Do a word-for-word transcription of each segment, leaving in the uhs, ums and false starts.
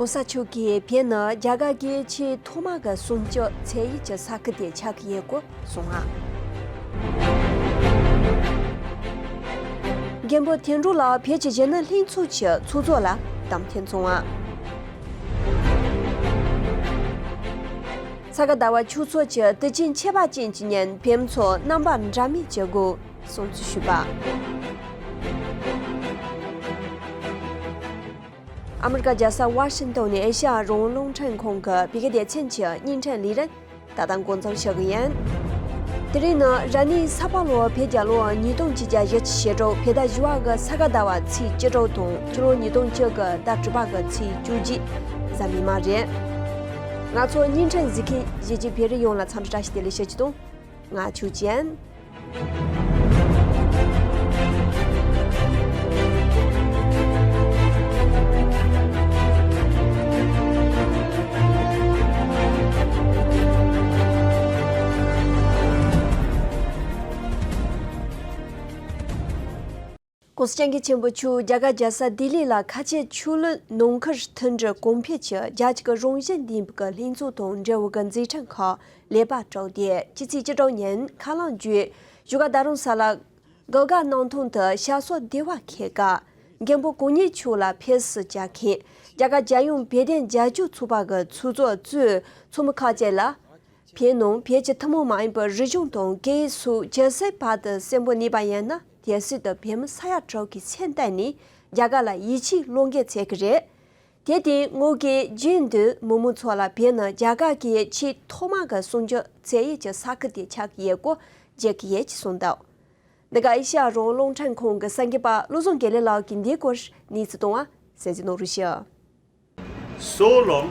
༸གོང་ས་མཆོག་གིས་བོད་ནི་རྒྱ་གར་གྱི་ཆེས་ཐོག་མ་གི་སྲུང་སྐྱོབ་ཚད་ཡོད་ཀྱི་ས་ཁུལ་དེ་ཆགས་ཀྱི་ཡོད་སྐོར་གསུངས་ཨ། མགོན་པོ་དོན་གྲུབ་ལགས་བོད་ཀྱི་གཞོན་ནུ་ལྷན་ཚོགས་ཀྱི་ཚོགས་གཙོ་ལ་གདམ་འཐེན་བྱུང་ཨ། ས་ག་ཟླ་བ་ཆོས་ཚོགས་ཀྱི་དུས་ཆེན་ཁྱད་པར་ཅན་གྱི་ཉིན་བོད་མི་ཚོ་རྣམ་པ་འདྲ་མིན་གྱི་སྒོ་སྲུང་བརྩི་ཞུས་པ། ཨ་མི་རི་ཀ་རྒྱལ་ས་ཝ་ཤིང་ཏོན་ནས་ཨེ་ཤ་ཡ་རང་དབང་རླུང་འཕྲིན་ཁང་གི་བོད་སྐད་སྡེ་ཚན་གྱི་བརྙན་འཕྲིན་ལས་རིམ་ད་ལྟ་འགོ་འཛུགས་བྱེད་ཀྱི་ཡིན། དེ་རིང་ནི་རབ་གནས་ས་ཕག་ལོ་བོད་རྒྱལ་ལོ་ཉིས་སྟོང་ཆིག་བརྒྱ་བཞི་བཅུ་ཞེ་དྲུག་བོད་ཟླ་བཞི་པ་གི་ས་ག་ཟླ་བ་ཚེས་བཅུ་དྲུག་དང་སྤྱི་ལོ་ཉིས་སྟོང་བཅུ་གི་ཟླ་དྲུག་པ་གི་ཚེས་བཅུ་གཅིག་གཟའ་མིག་དམར་རེད། ང་ཚོ་བརྙན་འཕྲིན་གཟིགས་མཁན་གཞིས་བྱེས་བོད་རིགས་ཡོངས་ལ་འཚམས་འདྲི་བཀྲ་ཤིས་བདེ་ལེགས་ཞུ་རྒྱུ་དང་། ང་ཆོས་ཅན། ༸གོང་ས་༸སྐྱབས་མགོན་ཆེན་པོ་མཆོག་རྒྱ་གར་རྒྱལ་ས་ལྡི་ལི་ལ་ཁ་ཆེ་ཆོས་ལུགས་ནང་ཁུལ་མཐུན་སྒྲིལ་གོང་འཕེལ་གྱི་རྒྱལ་སྤྱི་གི་རང་བཞིན་ལྡན་པའི་ལྷན་ཚོགས་དང་འབྲེལ་བའི་མཛད་འཕྲིན་ཁག་ལེགས་པར་གྲུབ་སྟེ་སྤྱི་ཚེས་བཅུ་དྲུག་ཉིན་མཁའ་ལམ་བརྒྱུད་བཞུགས་སྒར་རྡ་རམ་ས་ལ་གུར་དཀར་གནམ་ཐང་དུ་ཞབས་སོར་བདེ་བར་འཁོད་སྐབས་མགོན་པོ་གང་ཉིད་མཆོག་ལ་ཕེབས་བསུ་བྱ་མཁན་རྒྱ་གར་རྒྱལ་ཡོངས་བོད་དོན་རྒྱབ་སྐྱོར་ཚོགས་པ་གི་ཚོགས་གཙོ་གཙོས་ཚོགས་མི་ཁག་ཅིག་ལ། བོད་ནང་བོད་ཀྱི་ཐུན་མོང་མ་ཡིན་པའི་རིག་གཞུང་དང་སྐད་ཡིག་སོགས་ཇི་སྲིད་བར་དུ་གསོན་པོ་གནས་པ་ཡིན་ན་དེ་སྲིད་དུ་བོད་མི་ས་ཡ་དྲུག་གིས་སེམས་གཏིང་ནས་རྒྱ་གར་ལ་ཡིད་ཆེས་བློ་འགེལ་བྱེད་ཀྱི་རེད། དེ་དེ་ངོས་ཀྱིས་རྒྱུན་དུ་མི་མང་ཚོ་ལ་བོད་ནི་རྒྱ་གར་གྱི་ཆེས་ཐོག་མ་གི་སྲུང་སྐྱོབ་ཚད་ཡོད་ཀྱི་ས་ཁུལ་དེ་ཆགས་ཀྱི་ཡོད་སྐོར་བརྗོད་ཀྱི་ཡོད་ཅེས་གསུངས་འདུག་འདི་ག་ཨེ་ཤ་ཡ་རང་དབང་རླུང་འཕྲིན་ཁང་གི་གསར་འགོད་པ་བློ་བཟང་དགེ་ལེགས་ལགས་ཀྱིས་འདིའི་སྐོར་གནས་ཚུལ་བཏང་བ་གསན་གཟིགས་གནང་རོགས་ཞུ། So long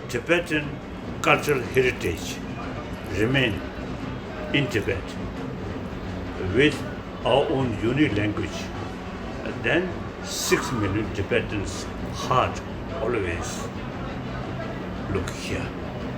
Tibetan cultural heritage remain in Tibet with our own unique language, then six million Tibetans' heart always look here.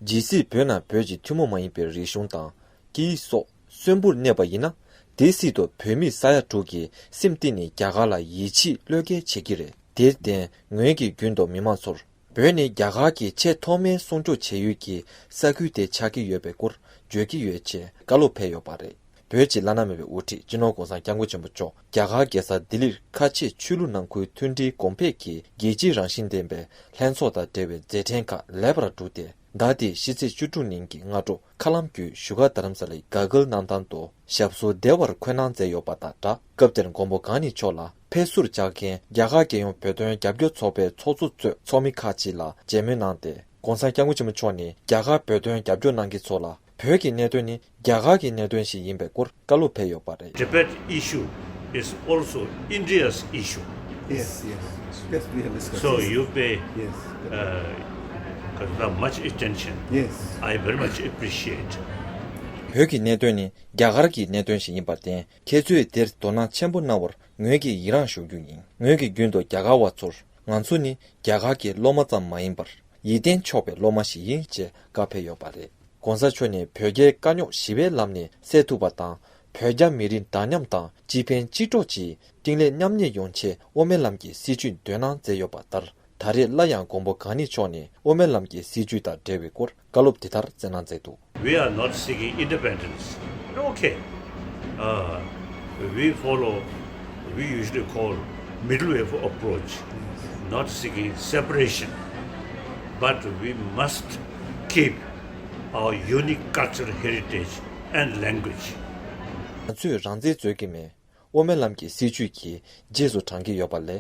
ཇི་སྲིད་བོད་ནང་བོད་ཀྱི་ཐུན་མོང་མ་ཡིན་པའི་རིག་གཞུང་དང་། སྐད་ཡིག་སོགས་གསོན་པོར་གནས་པ་ཡིན་ན། དེ་སྲིད་དུ་བོད་མི་ས་ཡ་དྲུག་གིས་སེམས་གཏིང་ནས་རྒྱ་གར་ལ་ཡིད་ཆེས་བློ་འགེལ་བྱེད་ཀྱི་རེད། དེར་བརྟེན་ངོས་ཀྱིས་རྒྱུན་དུ་མི་མང་ཚོར་བོད་ནི་རྒྱ་གར་གྱི་ཆེས་ཐོག་མའི་སྲུང་སྐྱོབ་བྱེད་ཡུལ་གྱི་ས་ཁུལ་དེ་ཆགས་ཀྱི་ཡོད་པའི་སྐོར་བརྗོད་ཀྱི་ཡོད་ཅེས་བཀའ་སློབ་ཕེབས་ཡོད་པ་རེད། བོད་ཀྱི་བླ་ན་མེད་པའི་དབུ་ཁྲིད་སྤྱི་ནོར་༸གོང་ས་༸སྐྱབས་མགོན་ཆེན་པོ་མཆོག་རྒྱ་གར་རྒྱལ་ས་ལྡི་ལིར་ཁ་ཆེ་ཆོས་ལུགས་ནང་ཁུལ་མཐུན་སྒྲིལ་གོང་འཕེལ་གྱི་རྒྱལ་སྤྱིའི་རང་བཞིན་ལྡན་པའི་ལྷན་ཚོགས་དང་འབྲེལ་བའི་མཛད་འཕྲིན་ཁག་ལེགས་པར་གྲུབ་སྟེ། ཟླ་འདིའི་ཕྱི་ཚེས་བཅུ་དྲུག་ཉིན་གྱི་སྔ་དྲོ་མཁའ་ལམ་བརྒྱུད་བཞུགས་སྒར་རྡ་རམ་ས་ལའི་ག་གིལ་གནམ་ཐང་དུ་ཞབས་སོར་བདེ་བར་འཁོད་གནང་མཛད་ཡོད་པ་དང་སྦྲགས། སྐབས་དེར་མགོན་པོ་གང་ཉིད་མཆོག་ལ་ཕེབས་བསུར་བཅར་མཁན་རྒྱ་གར་རྒྱལ་ཡོངས་བོད་དོན་རྒྱབ་སྐྱོར་ཚོགས་པའི་ཚོགས་གཙོ་གཙོས་ཚོགས་མི་ཁག་ཅིག་ལ་མཇལ་མོལ་གནང་སྟེ། ༸གོང་ས་༸སྐྱབས་མགོན་ཆེན་པོ་མཆོག་ནས་རྒྱ་གར་བོད་དོན་རྒྱབ་སྐྱོར་གནང་མཁན་ཚོ་ལ་བོད་ཀྱི་གནད་དོན་ནི་རྒྱ་གར་གྱི་གནད་དོན་ཞིག་ཡིན་པའི་སྐོར་བཀའ་སློབ་ཕེབས་ཡོད་པ་རེད། Tibet issue is also India's issue. Yes, yes. That we have discussed. So you pay, yes, uh, much attention. Yes. I very much appreciate. བོད་ཀྱི་གནད་དོན་ནི་རྒྱ་གར་གྱི་གནད་དོན་ཞིག་ཡིན་པར་བརྟེན། ཁྱེད་ཚོས་དེར་དོ་སྣང་ཆེན་པོ་གནང་བར་ངོས་ཀྱིས་ཡི་རངས་ཞུ་རྒྱུ་ཡིན། ངོས་ཀྱིས་རྒྱུན་དུ་རྒྱ་གར་བ་ཚོར་ང་ཚོ་ནི་རྒྱ་གར་གྱི་སློབ་མ་ཙམ་མ་ཡིན་པར། ཡིད་བརྟན་ཆོག་པའི་སློབ་མ་ཞིག་ཡིན་ཅེས་བཀའ་ཕེབས་ཡོད་པ་རེད། ༸གོང་ས་མཆོག་ནས་བོད་རྒྱའི་དཀའ་རྙོག་ཞི་བའི་ལམ་ནས་སེལ་ཐུབ་པ་དང་། བོད་རྒྱ་མི་རིགས་འདྲ་མཉམ་དང་སྤྱི་ཕན་སྤྱི་གྲོགས་ཀྱི་རྟིང་ལས་མཉམ་གནས་ཡོང་ཆེད་དབུ་མའི་ལམ་གྱི་སྲིད་བྱུས་འདོན་གནང་མཛད་ཡོད་པ་ལྟར། ད་རེས་སླར་ཡང་མགོན་པོ་གང་ཉིད་མཆོག་ནས་དབུ་མའི་ལམ་གྱི་སྲིད་བྱུས་དང་འབྲེལ་བའི་སྐོར་བཀའ་སློབ་འདི་ལྟར་སྩལ་གནང་མཛད་འདུག We are not seeking independence. Okay. Uh, we follow, we usually call middle way of approach, not seeking separation. But we must keep our unique cultural heritage and language. ང་ཚོས་རང་བཙན་རྩོད་ཀྱི་མེད། དབུ་མའི་ལམ་གྱི་སྲིད་བྱུས་ཀྱི་རྗེས་སུ་འབྲང་གི་ཡོད་པ་ལས།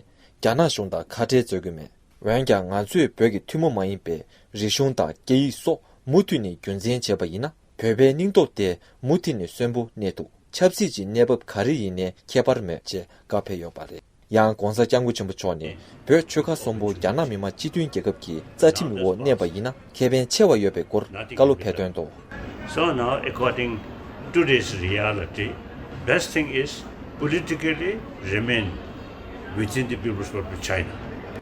རྒྱ་ནག་གཞུང་དང་ཁ་བྲལ་རྩོད་ཀྱི་མེད། འོན་ཀྱང་ང་ཚོས་བོད་ཀྱི་ཐུན་མོང་མ་ཡིན་པའི་རིག་གཞུང་དང་སྐད་ཡིག་སོགས་མུ་མཐུད་ནས་རྒྱུན་འཛིན་བྱས་པ་ཡིན་ན། བོད་པའི་སྙིང་སྟོབས་དེ་མུ་མཐུད་ནས་གསོན་པོ་གནས་ཐུབ། ཆབ་སྲིད་ཀྱི་གནས་བབ་ག་རེ་ཡིན་ནའི་ཁྱད་པར་མེད་ཅེས་བཀའ་ཕེབས་ཡོད་པ་རེད། ཡང་༸གོང་ས་༸སྐྱབས་མགོན་ཆེན་པོ་མཆོག་ནས་བོད་ཆོལ་ཁ་གསུམ་པོ་རྒྱ་ནག་མི་དམངས་སྤྱི་མཐུན་རྒྱལ་ཁབ་ཀྱི་རྩ་ཁྲིམས་འོག་གནས་པ་ཡིན་ན་ཁེ་ཕན་ཆེ་བ་ཡོད་པའི་སྐོར་བཀའ་སློབ་ཕེབས་དོན་དུ། So now, according to this reality, best thing is politically remain within the People's Republic of China.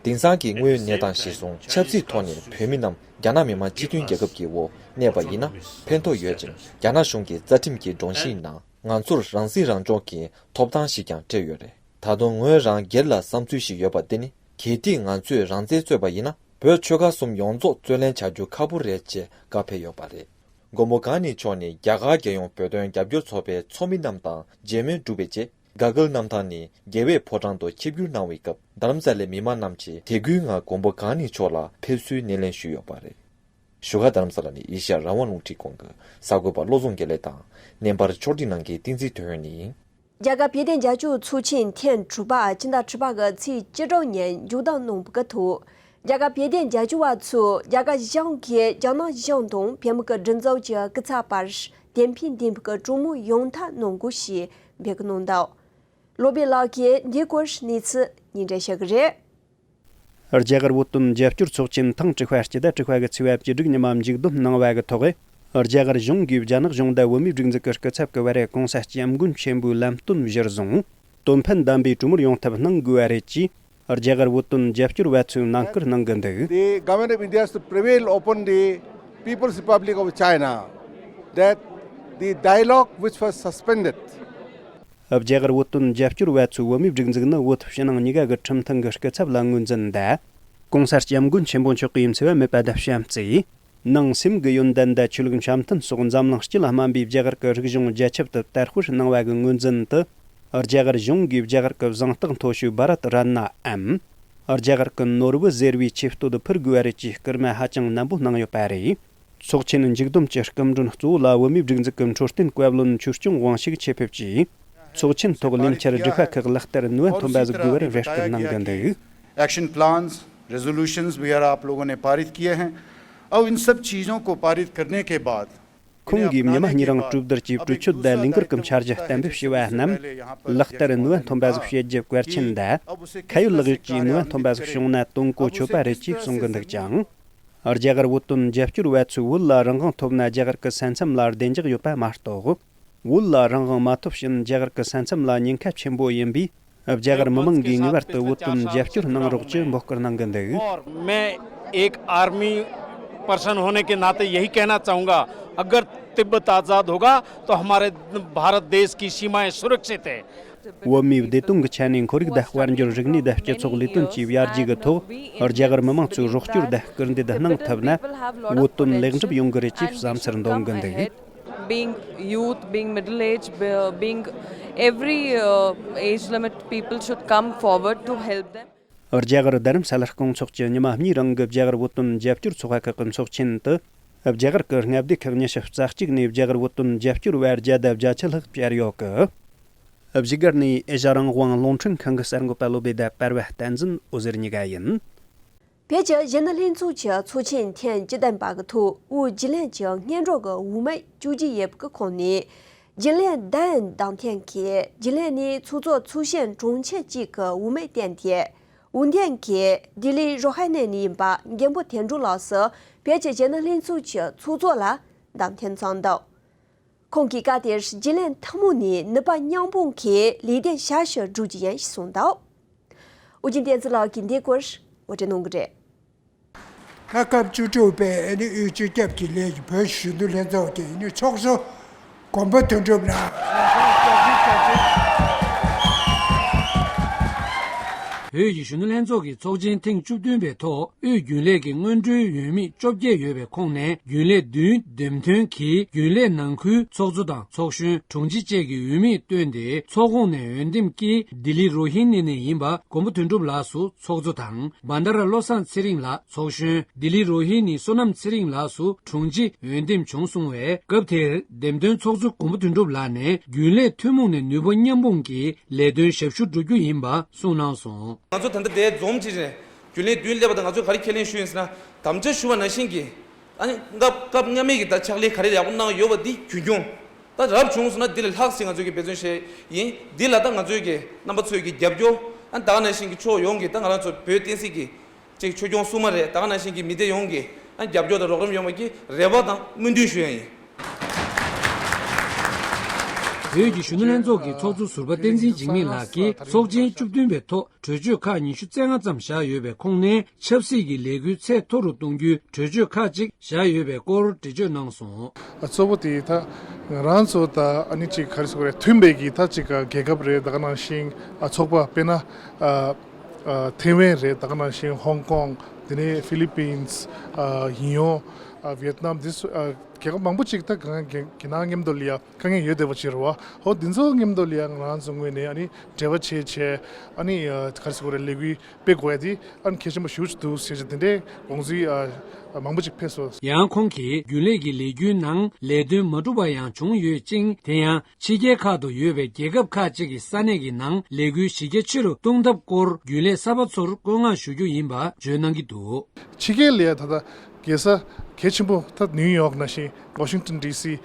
དེང་སང་གི་དངོས་ཡོད་གནས་སྟངས་གཞིར་བཟུང་ཆབ་སྲིད་ཐོག་ནས་བོད་མི་རྣམས་རྒྱ་ནག་མི་དམངས་སྤྱི་མཐུན་རྒྱལ་ཁབ་ཀྱི་འོག་གནས་པ་ཡིན་ན་ཕན་ཐོགས་ཡོད་ཅིང་། རྒྱ་ནག་གཞུང་གི་རྩ་ཁྲིམས་ཀྱི་སྒྲོམ་གཞིའི་ནང་ང་ཚོར་རང་སྲིད་རང་སྐྱོང་གི་ཐོབ་ཐང་ཞིག་ཀྱང་སྤྲད་ཡོད་རེད། ད་དུང་ངོས་རང་སྒེར་ལ་བསམ་ཚུལ་ཞིག་ཡོད་པ་དེ་ནི་ གལ་ཏེ་ང་ཚོས་རང་བཙན་རྩོད་པ་ཡིན་ན། བོད་ཆོལ་ཁ་གསུམ་ཡོངས་རྫོགས་རྩོད་ལེན་བྱ་རྒྱུ་ཁག་པོ་རེད་ཅེས་བཀའ་ཕེབས་ཡོད་པ་རེད། མགོན་པོ་གང་ཉིད་མཆོག་ནི་རྒྱ་གར་རྒྱལ་ཡོངས་བོད་དོན་རྒྱབ་སྐྱོར་ཚོགས་པའི་ཚོགས་མི་རྣམས་དང་མཇལ་མོལ་གྲུབ་པའི་རྗེས། ག་གྷལ་གནམ་ཐང་ནས་རྒྱལ་བའི་ཕོ་བྲང་དུ་ཆིབས་བསྒྱུར་གནང་བའི་སྐབས། རྡ་རམ་ས་ལའི་མི་མང་རྣམས་ཀྱིས་དད་གུས་ངང་མགོན་པོ་གང་ཉིད་མཆོག་ལ་ཕེབས་བསུའི་སྣེ་ལེན་ཞུས་ཡོད་པ་རེད། བཞུགས་སྒར་རྡ་རམ་ས་ལ་ནས་ཨེ་ཤ་ཡ་རང་དབང་རླུང་འཕྲིན་ཁང་གི་གསར་འགོད་པ་བློ་བཟང་དགེ་ལེགས་དང་། བརྙན་པར་ཕྱོགས་སྒྲིག་གནང་མཁན་བསྟན་འཛིན་དོན་ཡོད་ཡིན། རྒྱ་གར་བོད་དོན་རྒྱབ་སྐྱོར་ཚོགས་ཆེན་ཐེངས་དྲུག་པ་སྤྱི་ཟླ་དྲུག་པ་གི་ཚེས་བཅུ་དྲུག་ཉིན་མཇུག་བསྡོམས་གནང་བའི་ཐོག་རྒྱ་གར་བོད་དོན་རྒྱབ་སྐྱོར་བ་ཚོས་རྒྱ་གར་གཞུང་གིས་རྒྱ་ནག་གཞུང་དང་བོད་མི་གི་སྒྲིག་འཛུགས་ཀྱི་སྐུ་ཚབ་པར་དད་འཕེན་ལྡན་པའི་གྲོས་མོལ་ཡོང་ཐབས་གནང་དགོས་ཞེས་འབོད་སྐུལ་གནང་འདུག་བློ་བྷེ་ལགས་ཀྱིས་འདིའི་སྐོར་གནས་ཚུལ་སྙན་སྒྲོན་ཞུ་གི་རེད། རྒྱ་གར་བོད་དོན་རྒྱབ་སྐྱོར་ཚོགས་ཆེན་ཐེངས་དྲུག་པ་སྤྱི་ཟླ་དྲུག་པ་གི་ཚེས་པ་བཅུ་དྲུག་ཉིན་མ་མཇུག་བསྡོམས་གནང་བ་གི་ཐོག་རྒྱ་གར་གཞུང་གིས་རྒྱ་ནག་གཞུང་དང་བོད་མིའི་སྒྲིག་འཛུགས་ཀྱི་སྐུ་ཚབ་ཀྱི་བར་གོང་ས་སྐྱབས་མགོན་ཆེན་པོའི་ལམ་སྟོན་གཞིར་བཟུང་། དོན་ཕན་ལྡན་པའི་གྲོས་མོལ་ཡོང་ཐབས་གནང་དགོས་པ་རེད་ཅེས། རྒྱ་གར་བོད་དོན་རྒྱབ་སྐྱོར་བ་ཚོས་ནན་སྐུལ་གནང་གི་འདུག The government of India has to prevail upon the People's Republic of China that the dialogue which was suspended རྒྱ་གར་བོད་དོན་རྒྱབ་སྐྱོར་བ་ཚོས་བོད་མིའི་སྒྲིག་འཛུགས་ནི་བོད་ཕྱི་ནང་གཉིས་ཀ་གི་ཁྲིམས་མཐུན་གྱི་སྐུ་ཚབ་ལ་ངོས་འཛིན་དང་། གོང་ས་སྐྱབས་མགོན་ཆེན་པོ་མཆོག་གིས་འཚེ་བ་མེད་པ་དང་བྱམས་བརྩེ། ནང་སེམས་ཀྱི་ཡོན་ཏན་དང་ཆོས་ལུགས་འཆམ་མཐུན་སོགས་འཛམ་གླིང་སྤྱི་ལ་སྨན་པའི་རྒྱ་གར་གྱི་རིག་གཞུང་རྒྱ་ཁྱབ་ཏུ་དར་སྤེལ་གནང་བ་གི་ངོས་འཛིན་དུ། རྒྱ་གར་གཞུང་གིས་རྒྱ་གར་གྱི་གཟེངས་རྟགས་མཐོ་ཤོས་བྷ་རཏ་རཏ་ནའམ། རྒྱ་གར་གྱི་ནོར་བུ་ཟེར་བའི་ཆེ་བསྟོད་ཕུལ་དགོས་པ་རེད་ཅེས་སྐུལ་མ་ཧ་ཅང་ནན་པོ་གནང་ཡོད་པ་རེད། ཚོགས་ཆེན་མཇུག་བསྡོམས་ཀྱི་སྐུ་མགྲོན་གཙོ་བོ་ལ་བོད་མིའི་སྒྲིག་འཛུགས་ཀྱི་འཕྲོད་བསྟེན་བཀའ་བློན་ཆོས་སྐྱོང་དབང་ཕྱུག་ཆེད་ཕེབས་ཀྱིས། ཚོགས་ཆེན་ཐོག་ལས་འཆར་དྲུག་པ་ཁག་ལག་བསྟར་ནུས་པ་ཐོན་པ་ཟིག་དགོས་པར་རེ་སྐུལ་གནང་གི་འདུག Action plans, resolutions वगैरह आप लोगों ने पारित किए हैं। अब इन सब चीज़ों को पारित करने के बाद ཁོང་གིས་ཉི་མ་གཉིས་རིང་གྲོས་བསྡུར་གྱིས་གྲོས་ཆོད་དང་ལས་འགུལ་གྱི་འཆར་གཞི་གཏན་འབེབས་བྱས་པ་རྣམས་ལག་བསྟར་ནུས་པ་ཐོན་པ་ཟིག་བྱེད་རྒྱུ་གལ་ཆེན་དང་། ཁ་ཡོད་ལག་ཡོད་ཀྱིས་ནུས་པ་ཐོན་པ་ཟིག་བྱུང་ན་དོན་གོ་ཆོད་པ་རེད་ཅེས་གསུང་གི་འདུག་ཅིང་། རྒྱ་གར་བོད་དོན་རྒྱབ་སྐྱོར་བ་ཚོས་བོད་ལ་རང་དབང་ཐོབ་ན་རྒྱ་གར་གྱི་ས་མཚམས་ལ་བདེ་འཇགས་ཡོད་པ་མ་གཏོགས། བོད་ལ་རང་དབང་མ་ཐོབ་ཕྱིན་རྒྱ་གར་གྱི་ས་མཚམས་ལ་ཉེན་ཁ་ཆེན་པོ་ཡིན་པས། རྒྱ་གར་མི་མང་གིས་ངེས་པར་དུ་བོད་དོན་རྒྱབ་སྐྱོར་གནང་རོགས་ཀྱི་འབོད་སྐུལ་གནང་གི་འདུག और मैं एक आर्मी पर्सन होने के नाते यही कहना चाहूँगा, अगर तिब्बत आज़ाद होगा तो हमारे भारत देश की सीमाएं सुरक्षित है। བོད་མིའི་བདེ་དོན་གྱི་ཆ་ནས་ཁོར་ཡུག་དང་དཔལ་འབྱོར། རིག་གནས་དང་སྤྱི་ཚོགས་ལས་དོན་བཅས་ཡར་རྒྱས་ཀྱི་ཐོག་རྒྱ་གར་མི་མང་ཚོས་རོགས་སྐྱོར་དང་སྐུལ་འདེད་གནང་ཐུབ་ན། བོད་དོན་ལེགས་འགྲུབ་ཡོང་གི་རེད་ཅེས་བསམ་ཚུལ་འདོན་གྱི་འདུག Being youth, being middle age, be- being every uh, age limit, people should come forward to help them. རྒྱ་གར་རྡ་རམ་ས་ལར་སྐོང་ཚོགས་ཀྱི་ཉི་མ་གཉིས་རིང་གི་རྒྱ་གར་བོད་དོན་རྒྱབ་སྐྱོར་ཚོགས་པ་ཁག་གི་ཚོགས་ཆེན་དུ། རྒྱ་གར་གྱི་མངའ་སྡེ་ཁག་ཉི་ཤུ་རྩ་གཅིག་ནས་རྒྱ་གར་བོད་དོན་རྒྱབ་སྐྱོར་བ་བརྒྱ་དང་བརྒྱད་ཅུ་ལྷག་བཅར་ཡོད་གི་བཞུགས་སྒར་ནས་ཨེ་ཤ་ཡ་རང་དབང་རླུང་འཕྲིན་ཁང་གི་གསར་འགོད་པ་བློ་བྷེ་དང་པར་བ་བསྟན་འཛིན་འོད་ཟེར་གཉིས་ཀ་ཡིན། བོད་ཀྱི་གཞོན་ནུ་ལྷན་ཚོགས་ཀྱི་ཚོགས་ཆེན་ཐེངས་བཅུ་བདུན་པ་གི་ཐོག་དབུས་རྒྱུན་ལས་ཀྱི་སྔོན་འགྲོ་གི་འོས་མི་བཅུ་གཅིག་ཡོད་པའི་ཁོངས་ནས། རྒྱུན་ལས་བདུན་བདམས་ཐོན་གྱིས་རྒྱུན་ལས་ནས་ཚོགས་གཙོ་ཚོགས་གཞོན་གྲོང་ཁྱེར་གཅིག་གི་འོས་མི་བསྟན་ཏེ། འོས་འདེམས་ཀྱིས་ལྡི་ལི་རོ་ཧི་ནི་ནས་ཡིན་པ་མགོན་པོ་དོན་གྲུབ་ལགས་སུ་བོད་ཀྱི་གཞོན་ནུ་ལྷན་ཚོགས་ཀྱི་ཚོགས་གཙོ་ལ་བདམས་ཐོན་བྱུང་འདུག་ཁོང་གིས་སྐབས་དེར་རྒྱུན་ལས་ཐུན་མོང་ནས་ནུས་པ་མཉམ་སྤུངས་ཀྱིས་ལས་དོན་ཞབས་ཞུ་སྒྲུབ་རྒྱུ་ཡིན་ཞེས་གསུངས་འདུག་ཨོ་རྒྱན་བསྟན་འཛིན་ལགས་ཀྱིས་འདིའི་སྐོར་ངོ་སྤྲོད་གནང་གི་རེད། ད་སྐབས་བཅུ་དྲུག་པའི་ཨ་ནི་དབུས་སྤྱི་ཁྱབ་ཀྱི་ལས་ཀྱི་བོད་གཞོན་ནུ་ལྷན་ཚོགས་ཀྱི་ཨ་ནི་ཚོགས་གཙོ་མགོན་པོ་དོན་གྲུབ་ལགས། བོད་ཀྱི་གཞོན་ནུ་ལྷན་ཚོགས་ཀྱི་ཚོགས་ཆེན་ཐེངས་བཅུ་བདུན་པའི་ཐོག་དབུས་རྒྱུན་ལས་ཀྱི་སྔོན་འགྲོའི་འོས་མི་བཅོ་བརྒྱད་ཡོད་པའི་ཁོངས་ནས་རྒྱུན་ལས་བདུན་འདེམས་ཐོན་གྱིས་རྒྱུན་ལས་ནང་ཁུལ་ཚོགས་གཙོ་དང་ཚོགས་གཞོན་གྲོང་སྤྱི་བཅས་ཀྱི་འོས་མི་བཏོན་ཏེ་ཚོགས་ཁོངས་ནས་འོས་འདེམས་ཀྱིས་ལྡི་ལི་རོ་ཧི་ནི་ནས་ཡིན་པ་མགོན་པོ་དོན་གྲུབ་ལགས་སུ་ཚོགས་གཙོ་དང་བྷན་དྷ་ར་བློ་བཟང་ཚེ་རིང་ལགས་ཚོགས་གཞོན། ལྡི་ལི་རོ་ཧི་ནི་བསོད་ནམས་ཚེ་རིང་ལགས་སུ་དྲུང་ཆེ་འོས་འདེམས་བྱུང་སོང་བས། སྐབས་དེར་འདེམས་ཐོན་ཚོགས་གཙོ་མགོན་པོ་དོན་གྲུབ་ལགས་ནས་རྒྱུན་ལས་ཐུན་མོང་ནས་ནུས་པ་མཉམ་སྤུངས་ཀྱིས་ལས་དོན་ཞབས་ཞུ་སྒྲུབ་རྒྱུ་ཡིན་པ་གསུངས་གནང་སོང་། ང་ཚོ་ད་ལྟ་དེ་འཛོམས་ཅིག་རེད། རྒྱུན་ལས་བདུན་སླེབས་པ་དང་ང་ཚོས་ག་རེ་ཁས་ལེན་ཞུས་ཡིན་ཟེར་ན། དམ་བཅའ་ཞུ་བ་ནང་བཞིན་གྱི། ཨ་ནི་སྐབས་སྐབས་སྔ་མའི་གི་ད་ཕྱག་ལས་ག་རེ་ཡག་པོ་གནང་ཡོད་པ་འདི་རྒྱུན་འཁྱོངས། ད་རབ་བྱུང་སོང་ན་འདི་ལས་ལྷག་ཅིག་ང་ཚོས་ཀྱི་འབད་བརྩོན་བྱས་ཡིན། འདི་ལ་ད་ང་ཚོས་ཀྱི་རྣམ་པ་ཚོས་ཀྱི་རྒྱབ་སྐྱོར། ཨ་ནི་ད་ག་ནང་བཞིན་གྱི་ཕྱོགས་ཡོངས་ཀྱི་ད་ང་རང་ཚོ་བོད་བསྟན་སྲིད་ཀྱི་ཅིག་ཆོས་སྐྱོང་སྲུང་མ་རེད། ད་ག་ནང་བཞིན་གྱི་མི་སྡེ་ཡོངས་ཀྱི་ཨ་ནི་རྒྱབ་སྐྱོར་དང་རོགས་རམ་ཡོང་བ་གི་རེ་བ་དང་སྨོན་འདུན་ཞུ་ཡ་ཡིན། བོད་ཀྱི་གཞོན་ནུ་ལྷན་ཚོགས་ཀྱི་ཚོགས་གཙོ་ཟུར་པ་བསྟན་འཛིན་འཇིགས་མེད་ལགས་ཀྱིས་ཚོགས་ཆེན་བཅུ་བདུན་པའི་ཐོག་གྲོས་ཆོད་ཁག་ཉི་ཤུ་རྩ་ལྔ་ཙམ་བཞག་ཡོད་པའི་ཁོངས་ནས་ཆབ་སྲིད་ཀྱི་ལས་འགུལ་ཚད་མཐོ་རུ་གཏོང་རྒྱུའི་གྲོས་ཆོད་ཁག་ཅིག་བཞག་ཡོད་པའི་སྐོར་འགྲེལ་བརྗོད་གནང་སོང་། གཙོ་བོ་དེ་ད་ང་རང་ཚོ་ད་ཨ་ནི་ཅིག་ག་རེ་ཟེར་དགོས་རེད། མཐུན་པའི་གི་ད་ཅིག་རྒྱལ་ཁབ་རེད། ད་ག་ནང་བཞིན་ཚོགས་པ་དཔེར་ན། ཨ། ཐེ་ཝན་རེད། ད་ག་ནང་བཞིན་ཧོང་ཀོང་། དེ་ནས་ཧྥི་ལི་པིན་སི། ཨ། ཡིན་ཡོང་། ཨ། ཝེད་ནམ། འདི་ཚོ། ཨ། རྒྱལ་ཁབ་མང་པོ་ཅིག་ད་ག་རྒྱ་རྒྱ་ནག་མཉམ་དུ་ལ་ཡ་དཀའ་ངལ་ཡོད་བསྡད་པ་ཅིག་རེད་བ། ཧོ། འདི་ཚོ་མཉམ་དུ་ལ་ཡ་ང་རང་ཚོ་ངོས་ནས་ཨ་ནི་འབྲེལ་བ་བྱས་བྱས། ཨ་ནི། ཨ། ག་རེ་ཟེར་དགོས་རེད། ལས་འགུལ་སྤེལ་དགོས་ཡ་དེ་ཨ་ནི་གལ་ཆེན་པོ་ཞེ་པོ་ཅིག་འདུག་ཟེར་བྱས། དེ་འདྲའི་དགོངས་ཚུལ། ཨ། མང་པོ་ཅིག་ཕེབས་སོང་། ཡང་ཁོང་གིས་རྒྱུན་ལས་ཀྱི་ལས་འགུལ་ནང་ལས་དོན་མ་འགྲུབ་པ་ཡང་བྱུང་ཡོད་ཅིང་། དེ་ཡང་ཕྱི་རྒྱལ་ཁག་ཏུ་ཡོད་པའི་རྒྱལ་ཁབ་ཁག་ཅིག་གི་ས་གནས་ཀྱི་ནང་ལས་འགུལ་གཞི་རྒྱ་ཆེ་རུ་གཏོང་ཐབས་སྐོར་རྒྱུན་ལས་གསར་པ་ཚོར་བཀོད་མངགས་ཞུ་རྒྱུ་ཡིན་པ་བརྗོད་གནང་གི་འདུག། ཕྱི་རྒྱལ་ལ་ཡ་ད་ལྟ་རྒྱལ་ས་གལ་ཆེན་པོ། ད་ནིའུ་ཡོག་ནང་བཞིན། ཝ་ཤིང་ཏོན་ཌི་སི།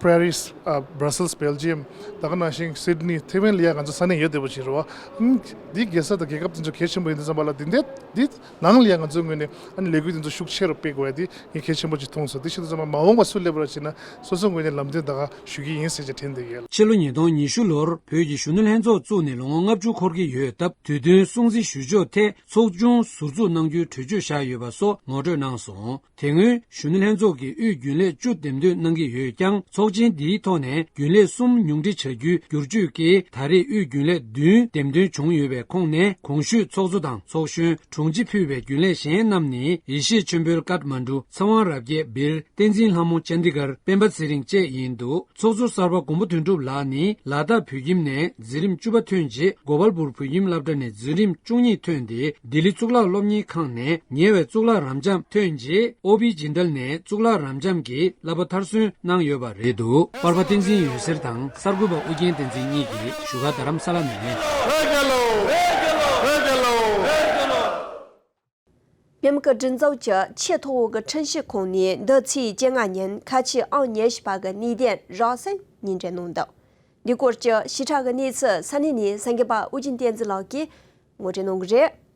པེ་རིས། ཨ། བྷ་ར་སེལ་སི། སྦེལ་ཇི་ཡམ། ད་ག་ནང་བཞིན་སིད་ནི། ཐེ་ཝན་ལ་ཡ་ང་ཚོ་ས་གནས་ཡོད་བསྡད་པ་ཅིག་རེད་བ། ཨ་ནི་འདི་རྒྱལ་ས་དང་རྒྱལ་ཁབ་དེ་ཚོ་གལ་ཆེན་པོ་ཡིན་དུས་ཙམ་པ་ལ། འདི་འདྲའི་འདི་ནང་ལ་ཡ་ང་ཚོའི་ངོས་ནས་ཨ་ནི་ལས་འགུལ་དེ་ཚོ་ཤུགས་ཆེ་རུ་སྤེལ་དགོས་ཡ་དེ་ངས་གལ་ཆེན་པོ་ཅིག་མཐོང་སོང་། དེ་བྱེད་དུས་ཙམ་པ་མ་འོངས་པ་སུ་སླེབས་པ་ར་བྱས་ན་སོ་སོའི་ངོས་ནས་ལམ་སྟོན་ད་ག་ཞུ་གི་ཡིན་ཟེར་བྱས་དྲན་བསྡད་ཡོད། ཕྱི་ལོ་ཉིས་སྟོང་ཉི་ཤུ་ལོར་བོད་ཀྱི་གཞོན་ནུ་ལྷན་ཚོགས་བཙུགས་ནས་ལོ་ངོ་ལྔ་བཅུ་འཁོར་གྱི་ཡོད་སྟབས། དུས་སྟོན་སྲུང་བརྩི་ཞུ་ཕྱོགས་ཐད་ཚོགས་ཆུང་ཟུར་འཛུགས་གནང་རྒྱུའི་གྲོས་ཆོད་བཞག་ཡོད་པ་སོགས་ངོ་སྤྲོད་གནང་སོང་། དེ་སྔོན་གཞོན་ནུ་ལྷན་ཚོགས་ཀྱིས་དབུས་རྒྱུན་ལས་བཅུ་འདེམས་ཐོན་གནང་གི་ཡོད་ཀྱང་། ཚོགས་ཆེན་འདིའི་ཐོག་ནས་རྒྱུན་ལས་གསུམ་ཉུང་འཕྲི་བྱ་རྒྱུའི་བསྒྱུར་བཅོས་ཀྱིས་ད་རེས་དབུས་རྒྱུན་ལས་བདུན་འདེམས་ཐོན་བྱུང་ཡོད་པའི་ཁོངས་ནས། གོང་ཞུས་ཚོགས་གཙོ་དང་ཚོགས་གཞོན། དྲུང་ཆེ་ཕུད་པའི་རྒྱུན་ལས་གཞན་རྣམས་ནི། ཡེ་ཤེས་ཆོས་འཕེལ་ཀཏ་མན་གྲུ། ཚེ་དབང་རབ་རྒྱས་སྦིར། བསྟན་འཛིན་ལྷ་མོ། ཅན་དི་གར། སྤེན་པ་ཚེ་རིང་བཅས་ཡིན་འདུག། ཚོགས་གཙོ་གསར་པ་མགོན་པོ་དོན་གྲུབ་ལགས་ནི་ལ་དྭགས་བོད་ཁྱིམ་ནས་འཛིན་རིམ་བཅུ་པ་ཐོན་རྗེས། གོ་པལ་པུར་བོད་ཁྱིམ་སློབ་གྲྭ་ནས་འཛིན་རིམ་བཅུ་གཉིས་ཐོན་ཏེ། ལྡི་ལི་གཙུག་ལག་སློབ་གཉེར་ཁང་ནས་ཉེ་བའི་གཙུག་ལག་རབ་འབྱམས་ཐོན་རྗེས། ཨོ་པི་ཇིན་དལ་ནས་གཙུག་ལག་རབ་འབྱམས་ཀྱི་བསླབ་པ་མཐར་སོན་གནང་ཡོད་པ་རེད་འདུག། པར་པ་བསྟན་འཛིན་འོད་ཟེར་དང་གསར་འགོད་པ་ཨུ་རྒྱན་བསྟན་འཛིན་གཉིས་ཀྱིས་བཞུགས་སྒར་རྡ་རམ་ས་ལ་ནས། བོད་མི་གི་སྒྲིག་འཛུགས་ཀྱི་ཆེས་མཐོ་བོ་གི་ཁྲིམས་ཞིབ་ཁང་ནས་འདི་ཚེས་བཅོ་ལྔ་ཉིན་ཁ་ཆེ་ཨང་ཉི་ཤུ་པ་གི་གནས་བརྟན་རང་སྲུང་ཉིན་རེ་གནང་འདུག། འདི་སྐོར་གྱི་ཞིབ་ཕྲ་གི་གནས་ཚུལ་ས་གནས་ནས་གསར་འགོད་པ་ཨུ་རྒྱན་བསྟན་འཛིན་ལགས་ཀྱིས་ངོ་སྤྲོད་གནང་གི་རེད།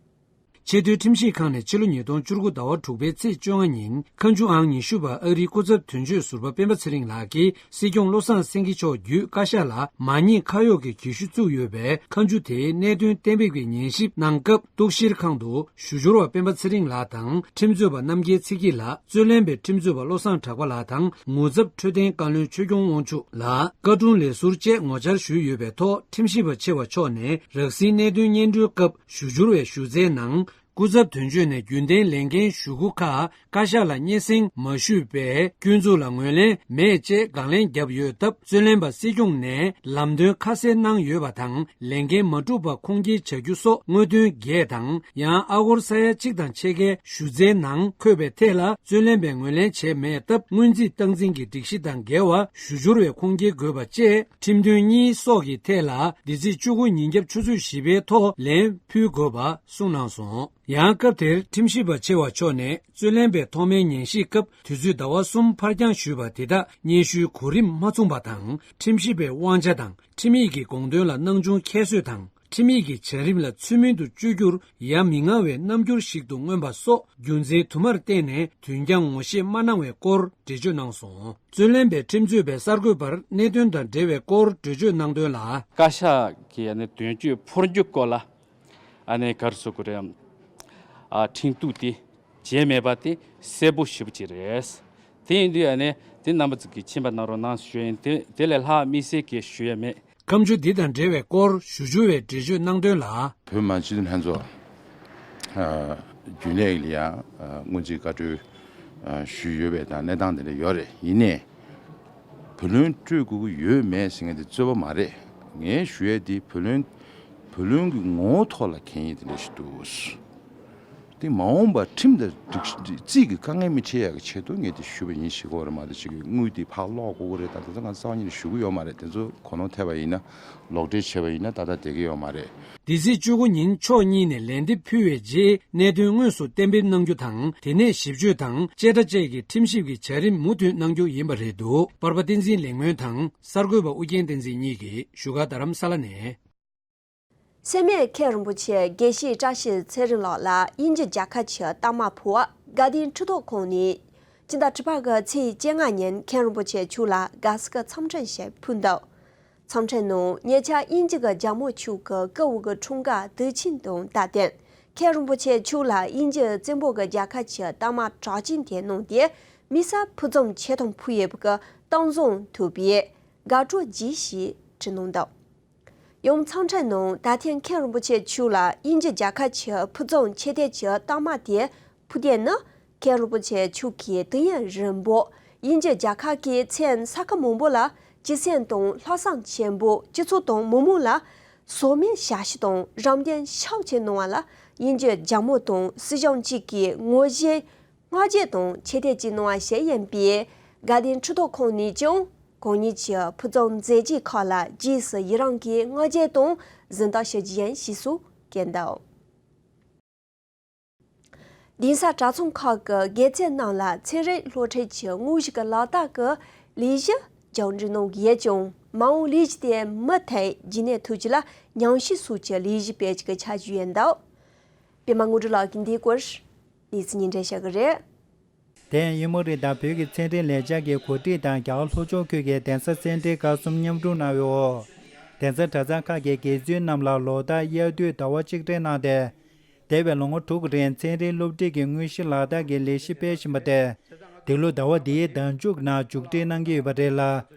ཆེས་མཐོའི་ཁྲིམས་ཞིབ་ཁང་ནས་ཕྱི་ལོ་ཉིས་སྟོང་བཅུ་དགུ་ཟླ་བ་དྲུག་པའི་ཚེས་བཅོ་ལྔ་ཉིན་ཁ་མཆུ་ཨང་ཉི་ཤུ་པ་ཨ་རིའི་སྐུ་ཚབ་དོན་གཅོད་ཟུར་པ་སྤེན་པ་ཚེ་རིང་ལགས་ཀྱིས་སྲིད་སྐྱོང་བློ་བཟང་སེང་གེ་མཆོག་བརྒྱུད་བཀའ་ཤག་ལ་མ་ཉེས་ཁ་གཡོགས་ཀྱི་གྱོད་གཞི་བཙུགས་ཡོད་པའི་ཁ་མཆུ་དེའི་གནད་དོན་གཏན་འབེབས་ཀྱི་ཉན་ཞིབ་གནང་སྐབས། གཏུག་བཤེར་ཁང་དུ་ཞུ་སྦྱོར་བ་སྤེན་པ་ཚེ་རིང་ལགས་དང་ཁྲིམས་རྩོད་པ་རྣམ་རྒྱལ་ཚེ་སྐྱིད་ལགས། རྩོད་ལེན་པའི་ཁྲིམས་རྩོད་པ་བློ་བཟང་གྲགས་པ་ལགས་དང་། ངོ་ཚབ་འཕྲོད་བསྟེན་བཀའ་བློན་ཆོས་སྐྱོང་དབང་ཕྱུག་ལགས། བཀའ་དྲུང་ལས་ཟུར་བཅས་ངོ་བཅར་ཞུས་ཡོད་པའི་ཐོག། ཁྲིམས་ཞིབ་པ་ཆེ་བ་མཆོག་ནས་རགས་ཟིན་གནད་དོན་སྙན་སྒྲོན་སྐབས། ཞུ་སྦྱོར་བའི་ཞུ་རྩའི་ནང་། སྐུ་ཚབ་དོན་གཅོད་ནས་རྒྱུན་ལྡན་ལས་འགན་ཞུ་སྒོ་ཁག་བཀའ་ཤག་ལ་སྙན་སེང་མ་ཞུས་པའི་སྐྱོན་འཛུགས་ལ་ངོས་ལེན་མེད་ཅེས་དགག་ལན་བརྒྱབ་ཡོད་སྟབས། རྩོད་ལེན་པ་སྲིད་སྐྱོང་ནས་ལམ་སྟོན་ཁ་གསལ་གནང་ཡོད་པ་དང་། ལས་འགན་མ་འགྲུབ་པ་ཁུངས་སྐྱེལ་བྱ་རྒྱུ་སོགས་དངོས་དོན་བརྒྱད་དང་། ཡང་ཨ་སྒོར་ས་ཡ་གཅིག་དང་ཕྱེད་ཀའི་ཞུ་རྩའི་ནང་འཁོད་པའི་ཐད་ལ། རྩོད་ལེན་པས་ངོས་ལེན་བྱས་མེད་སྟབས། སྔོན་རྩིས་སྟངས་འཛིན་གྱི་སྒྲིག་གཞི་དང་འགལ་བ། ཞུ་སྦྱོར་བས་ཁུངས་སྐྱེལ་དགོས་པ་བཅས། ཁྲིམས་དོན་གཉིས་སོགས་ཀྱི་ཐད་ལ། འདི་ཚེས་བཅུ་དགུ་ཉིན་རྒྱབ་ཆུ་ཚོད་བཞི་པའི་ཐོག་ལན་ཕུལ་དགོས་པ་གསུངས་གནང་སོང་། ཡང་སྐབས་དེར་ཁྲིམས་ཞིབ་པ་ཆེ་བ་མཆོག་ནས་རྩོད་ལེན་པའི་ཐོག་མའི་ཉན་ཞིབ་སྐབས། དུས་ཚོད་ཟླ་བ་གསུམ་ཕར་འགྱངས་ཞུས་པ་དེ་དག་སྙན་ཞུའི་གོ་རིམ་མ་མཚུངས་པ་དང་། ཁྲིམས་ཞིབ་པའི་དབང་ཆ་དང་། ཁྲིམས་ཡིག་གི་དགོངས་དོན་ལ་སྣང་ཆུང་ཁྱད་གསོད་དང་། ཁྲིམས་ཡིག་གི་བྱ་རིམ་ལ་ཚུལ་མིན་དུ་བཅོས་བསྒྱུར་ཡ་མི་མངའ་བའི་རྣམ་འགྱུར་ཞིག་ཏུ་མངོན་པ་སོགས། རྒྱུ་མཚན་དུ་མར་བརྟེན་ནས་དུས་འགྱངས་ངོ་ཤེས་མ་གནང་བའི་སྐོར་འགྲེལ་བརྗོད་གནང་སོང་། རྩོད་ལེན་པས་ཁྲིམས་རྩོད་པའི་གསར་འགོད་པར་གནད་དོན་དང་འབྲེལ་བའི་སྐོར་འགྲེལ་བརྗོད་གནང་དོན་ལ། བཀའ་ཤག་གིས་ཨ་ནི་དོན་གཅོད་འཕོར་འགྱུར་སྐོར་ལ་ཨ་ནི་ག་རེ་ཟེར་དགོས་རེད། ཨ། ཁྲིམས་གཏུག་དེ་བྱས་མེད་པ་དེ་གསལ་པོ་ཞེ་པོ་ཅིག་རེད། དེ་ཡིན་དུས་ཨ་ནི་དེ་རྣམ་པ་ཚོ་གིས་མཁྱེན་པ་གནང་རོགས་གནང་ཞུ་ཡིན། དེ་དེ་ལས་ལྷག་དམིགས་བསལ་གྱི་ཞུ་ཡ་མེད། ཁ་མཆུ་འདི་དང་འབྲེལ་བའི་སྐོར་ཞུ་སྦྱོར་བས་འགྲེལ་བརྗོད་གནང་དོན་ལ། བོད་མི་མང་སྤྱི་འཐུས་ལྷན་ཚོགས་ཨ་རྒྱུན་ལས་ལ་ཡང་ཨ་སྔོན་རྩིས་བཀའ་འཁྲོལ་ཨ་ཞུས་ཡོད་པའི་དང་གནས་སྟངས་དེ་འདྲ་ཡོད་རེད། ཡིན་ནའི་བུ་ལོན་སྤྲོད་དགོས་ཀྱི་ཡོད་མེད་ཟེར་མཁན་དེ་རྩོད་པ་མ་རེད། ངས་ཞུ་ཡས་དེ་བུ་ལོན་བུ་ལོན་གྱི་ངོ་བོ་ཐོག་ལ་གན་ཡིག་དེ་འདྲ་ཞིག་འདུག། དེ་མ་འོངས་པར་ཁྲིམས་དང་སྒྲིག་རྩིས་ཀྱི་དཀའ་ངལ་མི་འཕྲད་ཡག་གི་ཆེད་དུ་ངས་དེ་ཞུས་པ་ཡིན་ཞུ་གི་ཡོད་རེད་མ་གཏོགས། ཅིག་གི་དངུལ་དེ་ཕར་སློག་དགོས་ཀྱི་རེད། ད་དེ་ཚོ་ང་རྩ་བ་ཉིད་ནས་ཞུ་གི་ཡོད་མ་རེད། དེ་ཚོ་གོ་ནོར་ཐེབས་པ་ཡིན་ན་ལོག་འགྲེལ་བྱས་པ་ཡིན་ན་ཏག་ཏག་བསྡད་ཀྱི་ཡོད་མ་རེད། འདི་ཚེས་བཅུ་དགུ་ཉིན་ཕྱོགས་གཉིས་ནས་ལན་འདེབས་ཕུལ་བའི་རྗེས། གནད་དོན་དངོས་སུ་གཏན་འབེབས་གནང་རྒྱུ་དང་། དེ་ནས་ཞིབ་དཔྱོད་དང་བཅད་ཁྲ་བཅས་ཀྱི་ཁྲིམས་ཞིབ་ཀྱི་བྱ་རིམ་མུ་མཐུད་གནང་རྒྱུ་ཡིན་པ་རེད་འདུག། པར་པ་བསྟན་འཛིན་ལེགས་སྨོན་དང་གསར་འགོད་པ་ཨུ་རྒྱན་བསྟན་འཛིན་གཉིས་ཀྱིས་བཞུགས་སྒར་རྡ་རམ་ས་ལ་ནས། སེར་སྨད་མཁན་རིན་པོ་ཆེ་དགེ་བཤེས་བཀྲ་ཤིས་ཚེ་རིང་ལགས་ལ་དབྱིན་ཇི་རྒྱལ་ཁབ་ཀྱི་རྟགས་མ་ཕུལ་བ། དགའ་ལྡན་ཁྲི་ཐོག་ཁོངས་ནས་སྤྱི་ཟླ་དྲུག་པ་གི་ཚེས་བཅོ་ལྔ་ཉིན་མཁན་རིན་པོ་ཆེ་མཆོག་ལ་དགའ་བསུ་གི་འཚམས་འཕྲིན་ཞིག་ཕུལ་འདུག། འཚམས་འཕྲིན་ནང་ཉེ་ཆར་དབྱིན་ཇི་གི་རྒྱལ་མོ་མཆོག་གི་སྐུ་འོ་གི་འཁྲུངས་སྐར་དུས་ཆེན་དང་སྟབས་བསྟུན། མཁན་རིན་པོ་ཆེ་མཆོག་ལ་དབྱིན་ཇི་བཙན་པོ་གི་རྒྱལ་ཁབ་ཀྱི་རྟགས་མ་གྲགས་ཅན་དེ་གནང་སྟེ། དམིགས་བསལ་ཕུན་སུམ་ཇེ་ཐང་ཕུལ་ཡོད་པའི་གི་གཏམ་བཟང་ཐོས་པས་དགའ་སྤྲོ་ལྗིད་ཤོས་བྱུང་གནང་འདུག། ཡང་མཚམས་ཁྲལ་ནང་ད་ཐེངས་མཁན་རིན་པོ་ཆེ་མཆོག་ལ་དབྱིན་ཇི་རྒྱལ་ཁབ་ཀྱི་ཕུན་སུམ་ཚོགས་སྡེ་གྱི་རྟགས་མ་དེ་ཕུལ་དེ་ནི། མཁན་རིན་པོ་ཆེ་མཆོག་གི་དུས་ཡུན་རིང་པོ་དབྱིན་ཇི་རྒྱལ་ཁབ་ཀྱི་མཚན་ས་ཁུལ་མང་པོ་ལ་སྤྱི་སེམས་དང་ལྷག་བསམ་ཆེན་པོ་སྤྱི་ཚོགས་དང་མི་མང་ལ་ཟོལ་མེད་ཞབས་ཕྱི་དང་རམ་འདེགས་ཤུགས་ཆེ་གནང་བ་ལ། དབྱིན་ཇི་རྒྱལ་མོ་དང་སྲིད་གཞུང་བཅས་ཀྱིས་དངོས་གཞིའི་བསྔགས་བརྗོད་དང་ཆེ་བསྟོད་ཀྱིས་གནང་བ་ཞིག་ཡིན་པས། དགའ་ལྡན་ཕྲུག་ཐོག་ཁང་ནས་ཀྱང་གང་ཉིད་ཀྱི་ཕུན་སུམ་མཛད་རྗེས་ཁག་ལ་རྗེས་སུ་ཡི་རང་གིས་བསྔགས་བརྗོད་དང་གཟེངས་རྟགས་ཞུ་རྒྱུ་ཡིན་ཞེས་སུ་བཀོད་འདུག། གདན་ས་གྲྭ་ཚང་ཁག་གི་དགེ་རྒན་རྣམས་ལ་ཚན་རིག་སློབ་ཁྲིད་ཀྱི་དངོས་གཞི་གི་ལག་བསྟར་གྱི་ལས་གཞི་རྒྱང་སྒྲིག་གནང་གི་ཡོད་ཀྱང་། མ་འོངས་ལས་གཞི་དེ་མུ་མཐུད་རྒྱུན་གནས་ཐུབ་རྒྱུ་ལ་ཉམས་ཞིབ་སོགས་ཀྱི་ལས་གཞི་སྤེལ་རྒྱུ་གི་འཆར་གཞི་ཡོད་འདུག། པད་མ་དངོས་གྲུབ་ལགས་ཀྱིས་འདིའི་སྐོར་གནས་ཚུལ་སྙན་སྒྲོན་ཞུ་གི་རེད། དེ་ཡང་དབྱིན་མོ་རི་དང་བོད་ཀྱི་ཚན་རིག་ལས་འཆར་གྱི་གོ་སྒྲིག་དང་། རྒྱ་གར་ལྷོ་ཕྱོགས་ཁུལ་གྱི་གདན་ས་སེ་འབྲེལ་ཁག་གསུམ་མཉམ་རུབ་གནང་བའི་འོག། གདན་ས་གྲྭ་ཚང་ཁག་གི་དགེ་བཙུན་རྣམས་ལ་ལོ་ལྟར་དབྱར་དུས་ཟླ་བ་གཅིག་སྟེང་གནང་སྟེ། འདས་པའི་ལོ་ངོ་དྲུག་གི་རིང་ཚན་རིག་སློབ་ཁྲིད་ཀྱི་དངོས་གཞི་ལག་བསྟར་གྱི་ལས་གཞི་སྤེལ་བཞིན་པ་དེ། འདི་ལོ་ཟླ་བ་འདིའི་ཟླ་མཇུག་ནང་མཇུག་སྒྲིལ་གནང་གི་ཡོད་པ་རེད་ལ།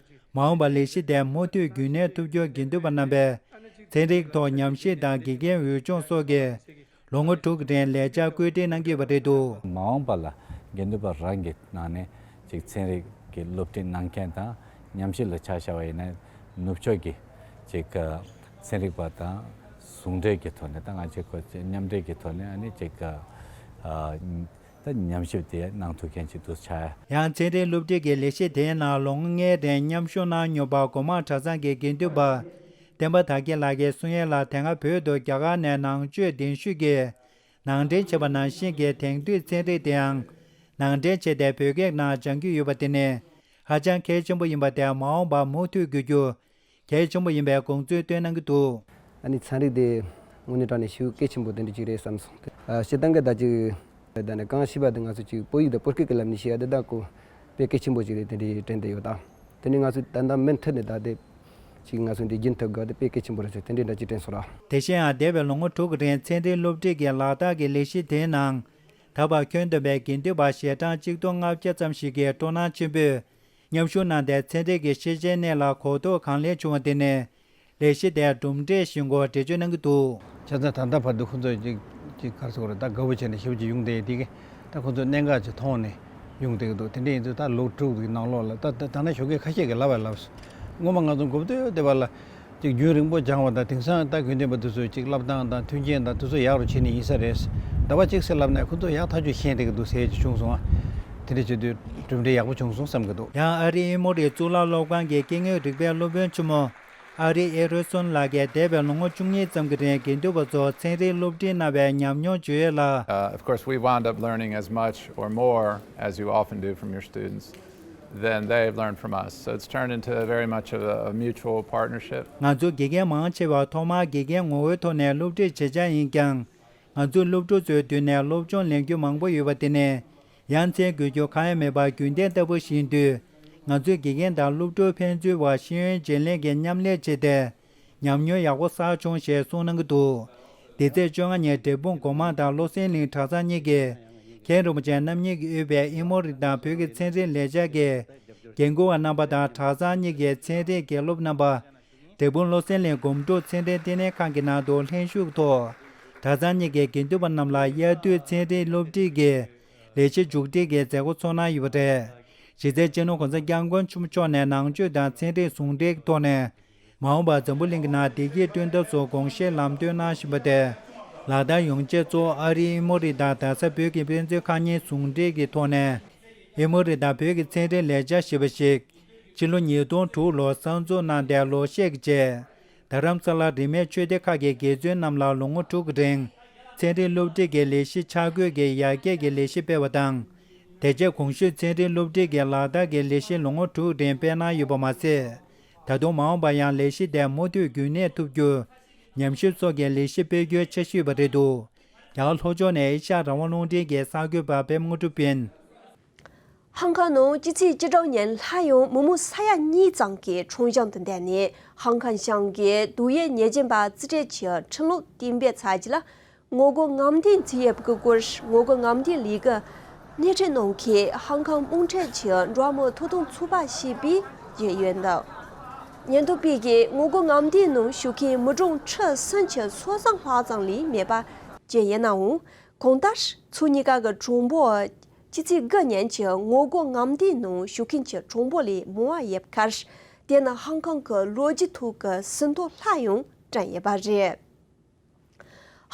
མ་འོངས་པར་ལས་གཞི་དེ་མུ་མཐུད་རྒྱུན་གནས་ཐུབ་རྒྱུར་དགེ་འདུན་པ་རྣམ་པས་ཚན་རིག་ཐོག་ཉམས་ཞིབ་དང་། དགེ་རྒན་འོས་སྦྱོང་སོགས་ཀྱི་ལོ་ངོ་དྲུག་གི་རིང་ལས་འཆར་བཀོད་སྒྲིག་གནང་གི་ཡོད་པ་རེད་འདུག། མ་འོངས་པ་ལ་དགེ་འདུན་པ་རང་གི་ནང་ནས་ཅིག་ཚན་རིག་གི་སློབ་ཁྲིད་གནང་མཁན་དང་། ཉམས་ཞིབ་ལ་ཆ་བཞག་པ་ཡིན་ན་ནུབ་ཕྱོགས་ཀྱི་ཅིག་ཚན་རིག་པ་དང་ཟུང་འབྲེལ་གྱི་ཐོག་ནས། ད་ང་ཚོས་ཁོ་མཉམ་འབྲེལ་གྱི་ཐོག་ནས་ཨ་ནི་ཅིག་ད་ཉམས་ཞིབ་དེ་གནང་ཐུབ་མཁན་ཅིག་ཏུ་ཆགས། ཡང་ཚན་རིག་སློབ་ཁྲིད་ཀྱི་ལས་གཞི་དེའི་ནང་ལོ་ངོ་ལྔའི་རིང་མཉམ་ཞུགས་གནང་མྱོང་བ་སྒོ་མང་གྲྭ་ཚང་གི་དགེ་འདུན་པ་བསྟན་པ་དར་རྒྱས་ལགས་ཀྱིས་གསུང་ཡས་ལ། དེ་སྔ་བོད་དུ་རྒྱ་གར་ནས་ནང་ཆོས་གདན་ཞུས་ཀྱིས་ནང་འདྲེན་བྱས་པ་ནང་བཞིན་གྱི་དེང་དུས་ཚན་རིག་དེའང་ནང་འདྲེན་བྱས་ཏེ་བོད་སྐད་ནང་སྦྱང་གི་ཡོད་པ་དེ་ནི་ཧ་ཅང་གལ་ཆེན་པོ་ཡིན་པ་དེ་མ་འོངས་པར་མུ་མཐུད་དགོས་རྒྱུ་གལ་ཆེན་པོ་ཡིན་པའི་དགོངས་ཚུལ་བཏོན་གནང་གི་འདུག། ཨ་ནི་ཚན་རིག་དེ་དངོས་གནས་དྲང་གནས་ཞེ་པོ་གལ་ཆེན་པོ་དེ་འདྲ་ཅིག་རེད་བསམ་སོང་། ཨ། སྤྱིར་བཏང་གི་ད་ཅིག་ད་ནི་གང་ཤེས་པ་དེ་ང་ཚོ་ཅིག་བོད་ཡིག་དང་བོད་སྐད་ཀྱི་ལམ་ནས་ཤེས་ཡ་དེ་ད་ཁོ་དཔེ་གལ་ཆེན་པོ་ཅིག་རེད་དེ་འདྲ་དྲན་བསྡད་ཡོད་ད། དེ་ནི་ང་ཚོ་ད་ལྟ་མུ་མཐུད་ནས་ད་དེ་ཅིག་ང་ཚོ་འདི་རྒྱུན་མཐུད་དགོས་དེ་དཔེ་གལ་ཆེན་པོ་རེད་ཟེར་དེ་འདྲའི་འདྲ་ཅིག་དྲན་སོང་ར། དེ་བཞིན་ཡང་འདས་པའི་ལོ་ངོ་དྲུག་གི་རིང་ཚན་རིག་སློབ་ཁྲིད་ཀྱི་ལག་བསྟར་གྱི་ལས་གཞི་དེའི་ནང་ད་བར་ཁྱོན་བསྡོམས་པའི་དགེ་འདུན་པ་ཞལ་གྲངས་གཅིག་སྟོང་ལྔ་བརྒྱ་ཙམ་ཞིག་གིས་སྤྲོ་སྣང་ཆེན་པོས་མཉམ་ཞུགས་གནང་སྟེ། ཚན་རིག་གི་ཤེས་བྱའི་གནས་ལ་གོ་རྟོགས་གང་ལེགས་བྱུང་བ་དེ་ནི་ལས་གཞི་དེ་གྲུབ་འབྲས་ཞིག་སྐོར་འགྲེལ་བརྗོད་གནང་གི་འདུག། བྱས་ཙང་ད་ལྟ་བར་དུ་ཁོང་ཚོས་ཅིག་ཅིག་ག་རེ་ཟེར་དགོས་རེད། ད་དགའ་པོ་བྱས་ནས་ཞེ་པོ་ཅིག་ཡོང་བསྡད་ཡོད་དེ་གས། ད་ཁོང་ཚོས་གནད་འགག་ཅིག་མཐོང་ནས་ཡོང་བསྡད་ཀྱི་འདུག། དེ་འདྲ་ཡིན་ཚུལ་ད་ལོ་དྲུག་གི་ནང་ལོགས་ལ་ད་ད་ད་ནི་ཞོགས་ཀས་ཁ་ཤས་ཀྱིས་ལབ་པ་ལབ་སོང་། སྔོན་མ་ང་ཚོ་མགོ་བདེ་བདེ་བ་ལ་ཅིག་རྒྱུན་རིང་པོ་སྦྱངས་པ་དང་། དེང་སང་ད་དགེ་འདུན་པ་དེ་ཚོས་ཅིག་བསླབ་སྟངས་དང་མཐུན་རྐྱེན་དང་དེ་ཚོ་ཡག་རུ་བྱས་ནས་ཡིན་ས་རེད། ཟླ་བ་གཅིག་ཙམ་ལབ་ནས་ཁོ་ཚོ་ཡག་ཐག་ཆོད་ཤེས་བསྡད་ཀྱི་འདུག་ཟེར་ཅིག་བྱུང་སོང་ཨ། དེ་འདྲ་བྱེད་དུས་གྲུབ་འབྲས་ཡག་པོ་བྱུང་སོང་བསམ་གྱི་འདུག། ཡང་ཨ་རིའི་དབྱིན་མོ་རིའི་གཙུག་ལག་སློབ་ཁང་གི་སྐད་ངག་རིག་པའི་སློབ་དཔོན་ཆེན་མོ་ཨ་རི་ཨེ་རོ་སོན་ལགས་ཀྱིས་འདས་པའི་ལོ་ངོ་བཅུ་གཉིས་ཙམ་གྱི་རིང་དགེ་འདུན་པ་ཚོར་ཚན་རིག་སློབ་ཁྲིད་གནང་བའི་ཉམས་མྱོང་བརྗོད་ཡས་ལ། Uh, of course, we wound up learning as much or more as you often do from your students than they've learned from us. So it's turned into very much of a, a mutual partnership. ང་ཚོ་དགེ་རྒན་མང་ཆེ་བ་ཐོག་མར་དགེ་རྒན་ངོ་བོའི་ཐོག་ནས་སློབ་ཁྲིད་བྱེད་འཆར་ཡིན་ཀྱང་། ང་ཚོའི་སློབ་ཕྲུག་ཚོའི་མདུན་ནས་སློབ་སྦྱོང་ལེན་རྒྱུ་མང་པོ་ཡོད་པ་དེ་ནི་ཡ་མཚན་དགོས་རྒྱུ་གང་ཡང་མེད་པར་རྒྱུན་ལྡན་ལྟ་བུ་ཞིག་ཡིན་དུས། ང་ཚོས་དགེ་རྒན་དང་སློབ་ཕྲུག་ཕན་ཚུན་བར་ཤེས་ཡོན་བརྗེ་ལེན་གྱི་མཉམ་ལས་བྱས་ཏེ། ཉམས་མྱོང་ཡག་པོ་བསགས་བྱུང་ཞེས་གསུངས་གནང་གི་འདུག། འདི་ཚེས་བཅོ་ལྔ་ཉིན་འབྲས་སྤུངས་སྒོ་མང་དང་བློ་གསལ་གླིང་གྲྭ་ཚང་གཉིས་ཀྱིས་མཁན་རིན་པོ་ཆེ་རྣམ་གཉིས་ཀྱིས་དབུས་པའི་དབྱིན་མོ་རིགས་དང་བོད་ཀྱི་ཚན་རིག་ལས་འཆར་གྱི་འགན་འཁུར་བ་རྣམ་པ་དང་གྲྭ་ཚང་གཉིས་ཀྱི་ཚན་རིག་དགེ་སློབ་རྣམ་པ། འབྲས་སྤུངས་བློ་གསལ་གླིང་སྒོམ་སྒྲུབ་ཚན་རིག་ལྟེ་གནས་ཁང་གི་ནང་དུ་ལྷན་ཞུགས་ཐོག་གྲྭ་ཚང་གཉིས་ཀྱི་དགེ་འདུན་པ་རྣམས་ལ་དབྱར་དུས་ཚན་རིག་སློབ་ཁྲིད་ཀྱི་ལས་གཞི་མཇུག་སྒྲིལ་གྱི་མཛད་སྒོ་ཚོགས་གནང་ཡོད་པ་རེད། གཞི་རྩའི་སྤྱི་ནོར་༸གོང་ས་༸སྐྱབས་མགོན་ཆེན་པོ་མཆོག་ནས་ནང་ཆོས་དང་ཚན་རིག་ཟུང་འབྲེལ་གྱི་ཐོག་ནས། མ་འོངས་པར་འཛམ་བུ་གླིང་གི་ནང་བདེ་སྐྱིད་བསྐྲུན་ཐབས་སུ་དགོངས་བཞེས་ལམ་སྟོན་གནང་བཞིན་པ་དེ་ལག་བསྟར་ཡོང་ཆེད། གཙོ་བོ་ཨ་རིའི་དབྱིན་མོ་རིགས་དང་རྡ་ས་བོད་ཀྱི་དཔེ་མཛོད་ཁང་གཉིས་ཟུང་འབྲེལ་གྱི་ཐོག་ནས། དབྱིན་མོ་རིགས་དང་བོད་ཀྱི་ཚན་རིག་ལས་འཆར་ཞེས་པ་ཞིག་ཕྱི་ལོ་ཉིས་སྟོང་དྲུག་ལོར་གསར་འཛུགས་གནང་སྟེ། ལོ་ཤས་ཀྱི་རྗེས་རྡ་རམ་ས་ལ་རིས་མེད་ཆོས་སྡེ་ཁག་གི་དགེ་བཙུན་རྣམས་ལ་ལོ་ངོ་དྲུག་གི་རིང་ཚན་རིག་སློབ་ཁྲིད་ཀྱི་ལས་གཞི་འཆར་འགོད་ཀྱི་ཡར་རྒྱས་ཀྱི་ལས་གཞི་སྤེལ་བ་དང་། དེ་རྗེས་གོང་ཞུས་ཚན་རིག་སློབ་ཁྲིད་ཀྱི་ལག་བསྟར་གྱི་ལས་གཞི་ལོ་ངོ་དྲུག་རིང་སྤེལ་གནང་ཡོད་པ་མ་ཟད། ད་དུང་མ་འོངས་པར་ཡང་ལས་གཞི་དེ་མུ་མཐུད་རྒྱུན་གནས་ཐུབ་རྒྱུ། ཉམས་ཞིབ་སོགས་ཀྱི་ལས་གཞི་སྤེལ་རྒྱུའི་འཆར་གཞི་ཡོད་པ་རེད་འདུག། རྒྱ་གར་ལྷོ་ཕྱོགས་ནས་ཨེ་ཤ་ཡ་རང་དབང་རླུང་འཕྲིན་གྱི་གསར་འགོད་པ་པད་མ་དངོས་གྲུབ་ཡིན། ཧང་ཀང་ནང་སྤྱི་ཚེས་བཅུ་དྲུག་ཉིན་སླར་ཡང་མི་མང་ས་ཡ་གཉིས་ཙམ་གྱིས་ཁྲོམ་གཞུང་དུ་འདུས་ནས། ཧང་ཀང་གཞུང་གིས་སྡུག་ཡུས་ཉེས་ཅན་པ་རྩིས་སྤྲོད་ཀྱི་ཁྲིམས་ལུགས་གཏན་འབེབས་བྱ་རྒྱུ་ལ་ངོ་རྒོལ་ངམ་དུས་མཚོན་ཡོད་པའི་སྐོར། ངོ་རྒོལ་ངམ་དུས་ལས་ཀྱི་སྣེ་ཁྲིད་གནང་མཁན་ཧང་ཀང་དམངས་ཁྲོད་ཀྱི་འགྲོ་བ་མིའི་ཐོབ་ཐང་ཚོགས་པ་ཞེས་པས་བརྗོད་ཡོད་འདུག། ཉེན་རྟོག་པས་ཀྱིས་ངོ་རྒོལ་རྔམ་སྟོན་ནང་ཞུགས་མཁན་མི་གྲངས་ཁྲི་གསུམ་གྱི་སོ་བཟང་ལྷག་ཙམ་ལས་མེད་པ་བརྗོད་ཡོད་ནའང་། གང་ལྟར་ཚོ་གཉིས་ཀ་གི་གྲངས་འབོར་ཕྱི་ཚེས་དགུ་ཉིན་གྱི་ངོ་རྒོལ་རྔམ་སྟོན་ནང་ཞུགས་མཁན་གྱི་གྲངས་འབོར་ལས་མང་བ་ཡོད་ཁར། དེ་ནི་ཧང་ཀང་གི་ལོ་རྒྱུས་ཐོག་གི་ཟིན་ཐོ་ལྷག་ཡང་བསྐྲུན་ཡོད་པ་རེད།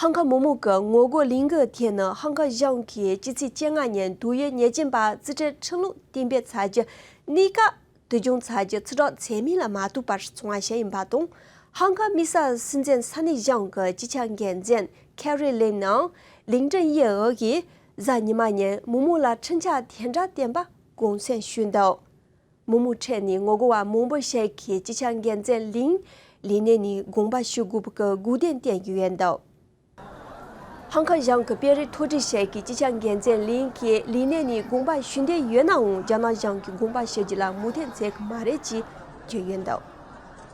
ཧང་ཀང་མི་མང་གི་ངོ་རྒོལ་ལས་འགུལ་དེ་ནི་ཧང་ཀང་གཞུང་གིས་ཕྱི་ཚེས་བཅོ་ལྔ་ཉིན་དུག་ཡོད་ཉེས་ཅན་པ་རྩིས་སྤྲོད་ཁྲིམས་ལུགས་གཏན་འབེབས་བྱ་རྒྱུ་གནས་སྐབས་དུས་སྦྱོང་བྱ་རྒྱུ་ཚིག་གྲགས་ཚད་མེད་ལ་མ་ཐུག་པར་བྱུང་བ་ཞིག་ཡིན་པ་དང་། ཧང་ཀང་དམིགས་བསལ་སྲིད་འཛིན་ས་གནས་གཞུང་གི་སྤྱི་ཁྱབ་འགན་འཛིན་ཁེ་རི་ལེམ་ནང་ལིང་ཀྲིན་ཡེ་འོ་གིས་གཟའ་ཉི་མ་ཉིན་མི་མང་ལ་འཕྲིན་བཅར་དེ་འདྲ་བསྟན་པ་དགོངས་སེལ་ཞུས་འདུག་མི་མང་ཁྲོད་ནས་ངོ་རྒོལ་བ་མང་པོ་ཞིག་གིས་སྤྱི་ཁྱབ་འགན་འཛིན་ལིང་ལས་གནས་ནས་དགོངས་པ་ཞུ་དགོས་པའི་སྐུལ་འདེད་བསྟན་ཡོད་འདུག་ཧང་ཀང་གཞུང་གི་དཔོན་རིགས་མཐོ་གྲས་ཤིག་གིས་སྤྱི་ཁྱབ་འགན་འཛིན་ལིང་གིས་ལས་གནས་ནས་དགོངས་པ་ཞུ་འདོད་ཡོད་ནའང་། རྒྱ་ནག་གཞུང་གིས་དགོངས་པ་ཞུ་རྒྱུ་ལ་མོས་མཐུན་བྱེད་ཀྱི་མ་རེད་ཅེས་བརྗོད་ཡོད་འདུག་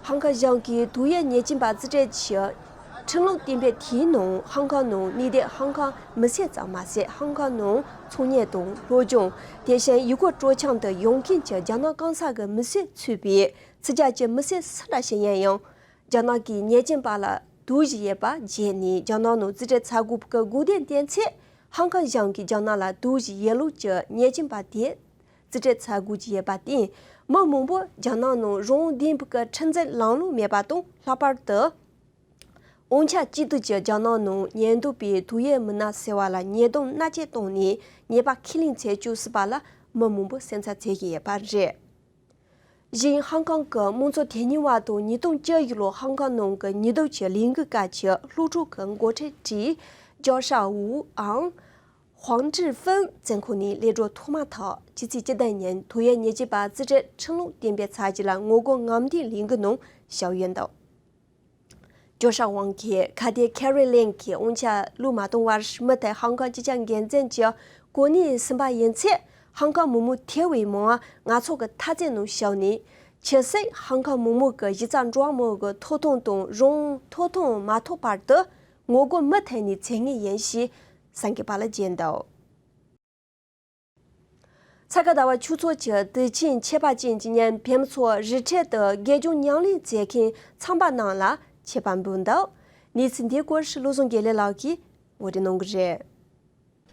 ཧང་ཀང་གཞུང་གིས་དུག་ཡོད་ཉེས་ཅན་པ་རྩིས་སྤྲོད་ཀྱི་ཁྲིམས་ལུགས་གཏན་འབེབས་དེའི་ནང་། ཧང་ཀང་ནང་གནས་སྡོད་ཧང་ཀང་མི་སེར་ཙམ་མ་ཟད། ཧང་ཀང་ནང་ཚོང་གཉེར་དང་སློབ་སྦྱོང་། དེ་བཞིན་ཡུལ་སྐོར་སྤྲོ་འཆམ་དུ་ཡོང་མཁན་གྱི་རྒྱ་ནག་གང་ཟག་གི་མི་སེར་ཚུད་པའི་ཕྱི་རྒྱལ་གྱི་མི་སེར་སུ་འདྲ་ཞིག་ཡིན་ཡང་། རྒྱ་ནག་གིས་ཉེས་ཅན་པ་ལ་དུག་བཞིན་ཡོད་པ་བརྗོད་ནས། རྒྱ་ནག་ནང་རྩིས་སྤྲོད་བྱ་དགོས་པའི་སྐུལ་འདེད་བསྟན་ཚེ། ཧང་ཀང་གཞུང་གིས་རྒྱ་ནག་ལ་དུག་བཞིན་ཡོད་ལུགས་ཀྱི་ཉེས་ཅན་པ་དེ་རྩིས་སྤྲོད་བྱ་དགོས་ཀྱི་ཡོད་པར་བརྟེན། མི་མང་པོ་རྒྱ་ནག་ནང་རང་བདེན་པའི་ཁྲིམས་འཛིན་ལམ་ལུགས་མེད་པ་དང་། ལྷག་པར་དུ་དབང་ཆ་གཅིག་སྡུད་ཀྱིས་རྒྱ་ནག་ནང་ཉེན་རྟོག་པས་དུག་ཡོད་མི་སྣ་ཟེར་བ་ལ་ཉེས་རྡུང་མནར་གཅོད་བཏང་ནས་ཉེས་པ་ཁས་ལེན་བྱེད་བཅུག་སྲིད་པ་ལ་མི་མང་པོ་སེམས་འཚབ་བྱེད་བཞིན་ཡོད་པ་རེད། གཞན། ཧང་ཀང་གི་དམངས་གཙོ་དོན་གཉེར་བ་དང་ཉིས་སྟོང་བཅུ་བཞི་ལོར་ཧང་ཀང་ནང་གི་ཉེན་རྟོག་ཅུས་ལས་འགུལ་སྐབས་ཀྱི་སློབ་ཕྲུག་གི་འགོ་ཁྲིད་ཀྲི་ཅོ་ཧྲ་ཝུའུ་ཨང་ཧུང་ཀྲི་ཧྥུན་བཙོན་ཁང་ནས་གློད་གྲོལ་ཐོག་མ་ཐོག་ཕྱི་ཚེས་བཅུ་བདུན་ཉིན་དུག་ཡོད་ཉེས་ཅན་པ་རྩིས་སྤྲོད་ཁྲིམས་ལུགས་གཏན་འབེབས་བྱ་རྒྱུ་ལ་ངོ་རྒོལ་རྔམ་སྟོན་ལས་འགུལ་ནང་ཞུགས་ཡོད་འདུག་ཅོ་ཧྲ་ཝུའུ་ཨང་གིས་ཁ་གཏད་ཁེ་རི་ལེམ་གྱི་དབང་ཆ་བློས་མ་བཏང་བར་མུ་མཐུད་ཧང་ཀང་སྤྱི་ཁྱབ་འགན་འཛིན་གྱི་གོ་གནས་ཟིན་པ་ཡིན་ཚེ། ཧང་ཀང་མི་མང་ཐེ་བའི་མང་བ་ང་ཚོ་གི་འཐབ་རྩོད་ནང་ཞུགས་ནས། ཇི་སྲིད་ཧང་ཀང་མི་མང་གི་གཞི་རྩ་འགྲོ་བ་མིའི་ཐོབ་ཐང་དང་རང་ཐོབ་ཐང་མ་ཐོབ་བར་དུ། ངོ་རྒོལ་མུ་མཐུད་ནས་བྱེད་ངེས་ཡིན་ཞེས་གསར་འགོད་པ་ལ་བརྗོད་འདུག་ས་ག་ཟླ་བ་ཆོས་ཚོགས་ཀྱི་དུས་ཆེན་ཁྱད་པར་ཅན་གྱི་ཉིན། བོད་མི་ཚོ་རི་ཁྲོད་དུ་དགེ་སྦྱོར་ཉམས་ལེན་མཛད་མཁན་ཚངས་པ་རྣམས་ལ་མཆོད་པ་འབུལ་འདུག་གནས་ཚུལ་འདིའི་སྐོར་བློ་བཟང་དགེ་ལེགས་ལགས་ཀྱིས་ངོ་སྤྲོད་གནང་གི་རེད།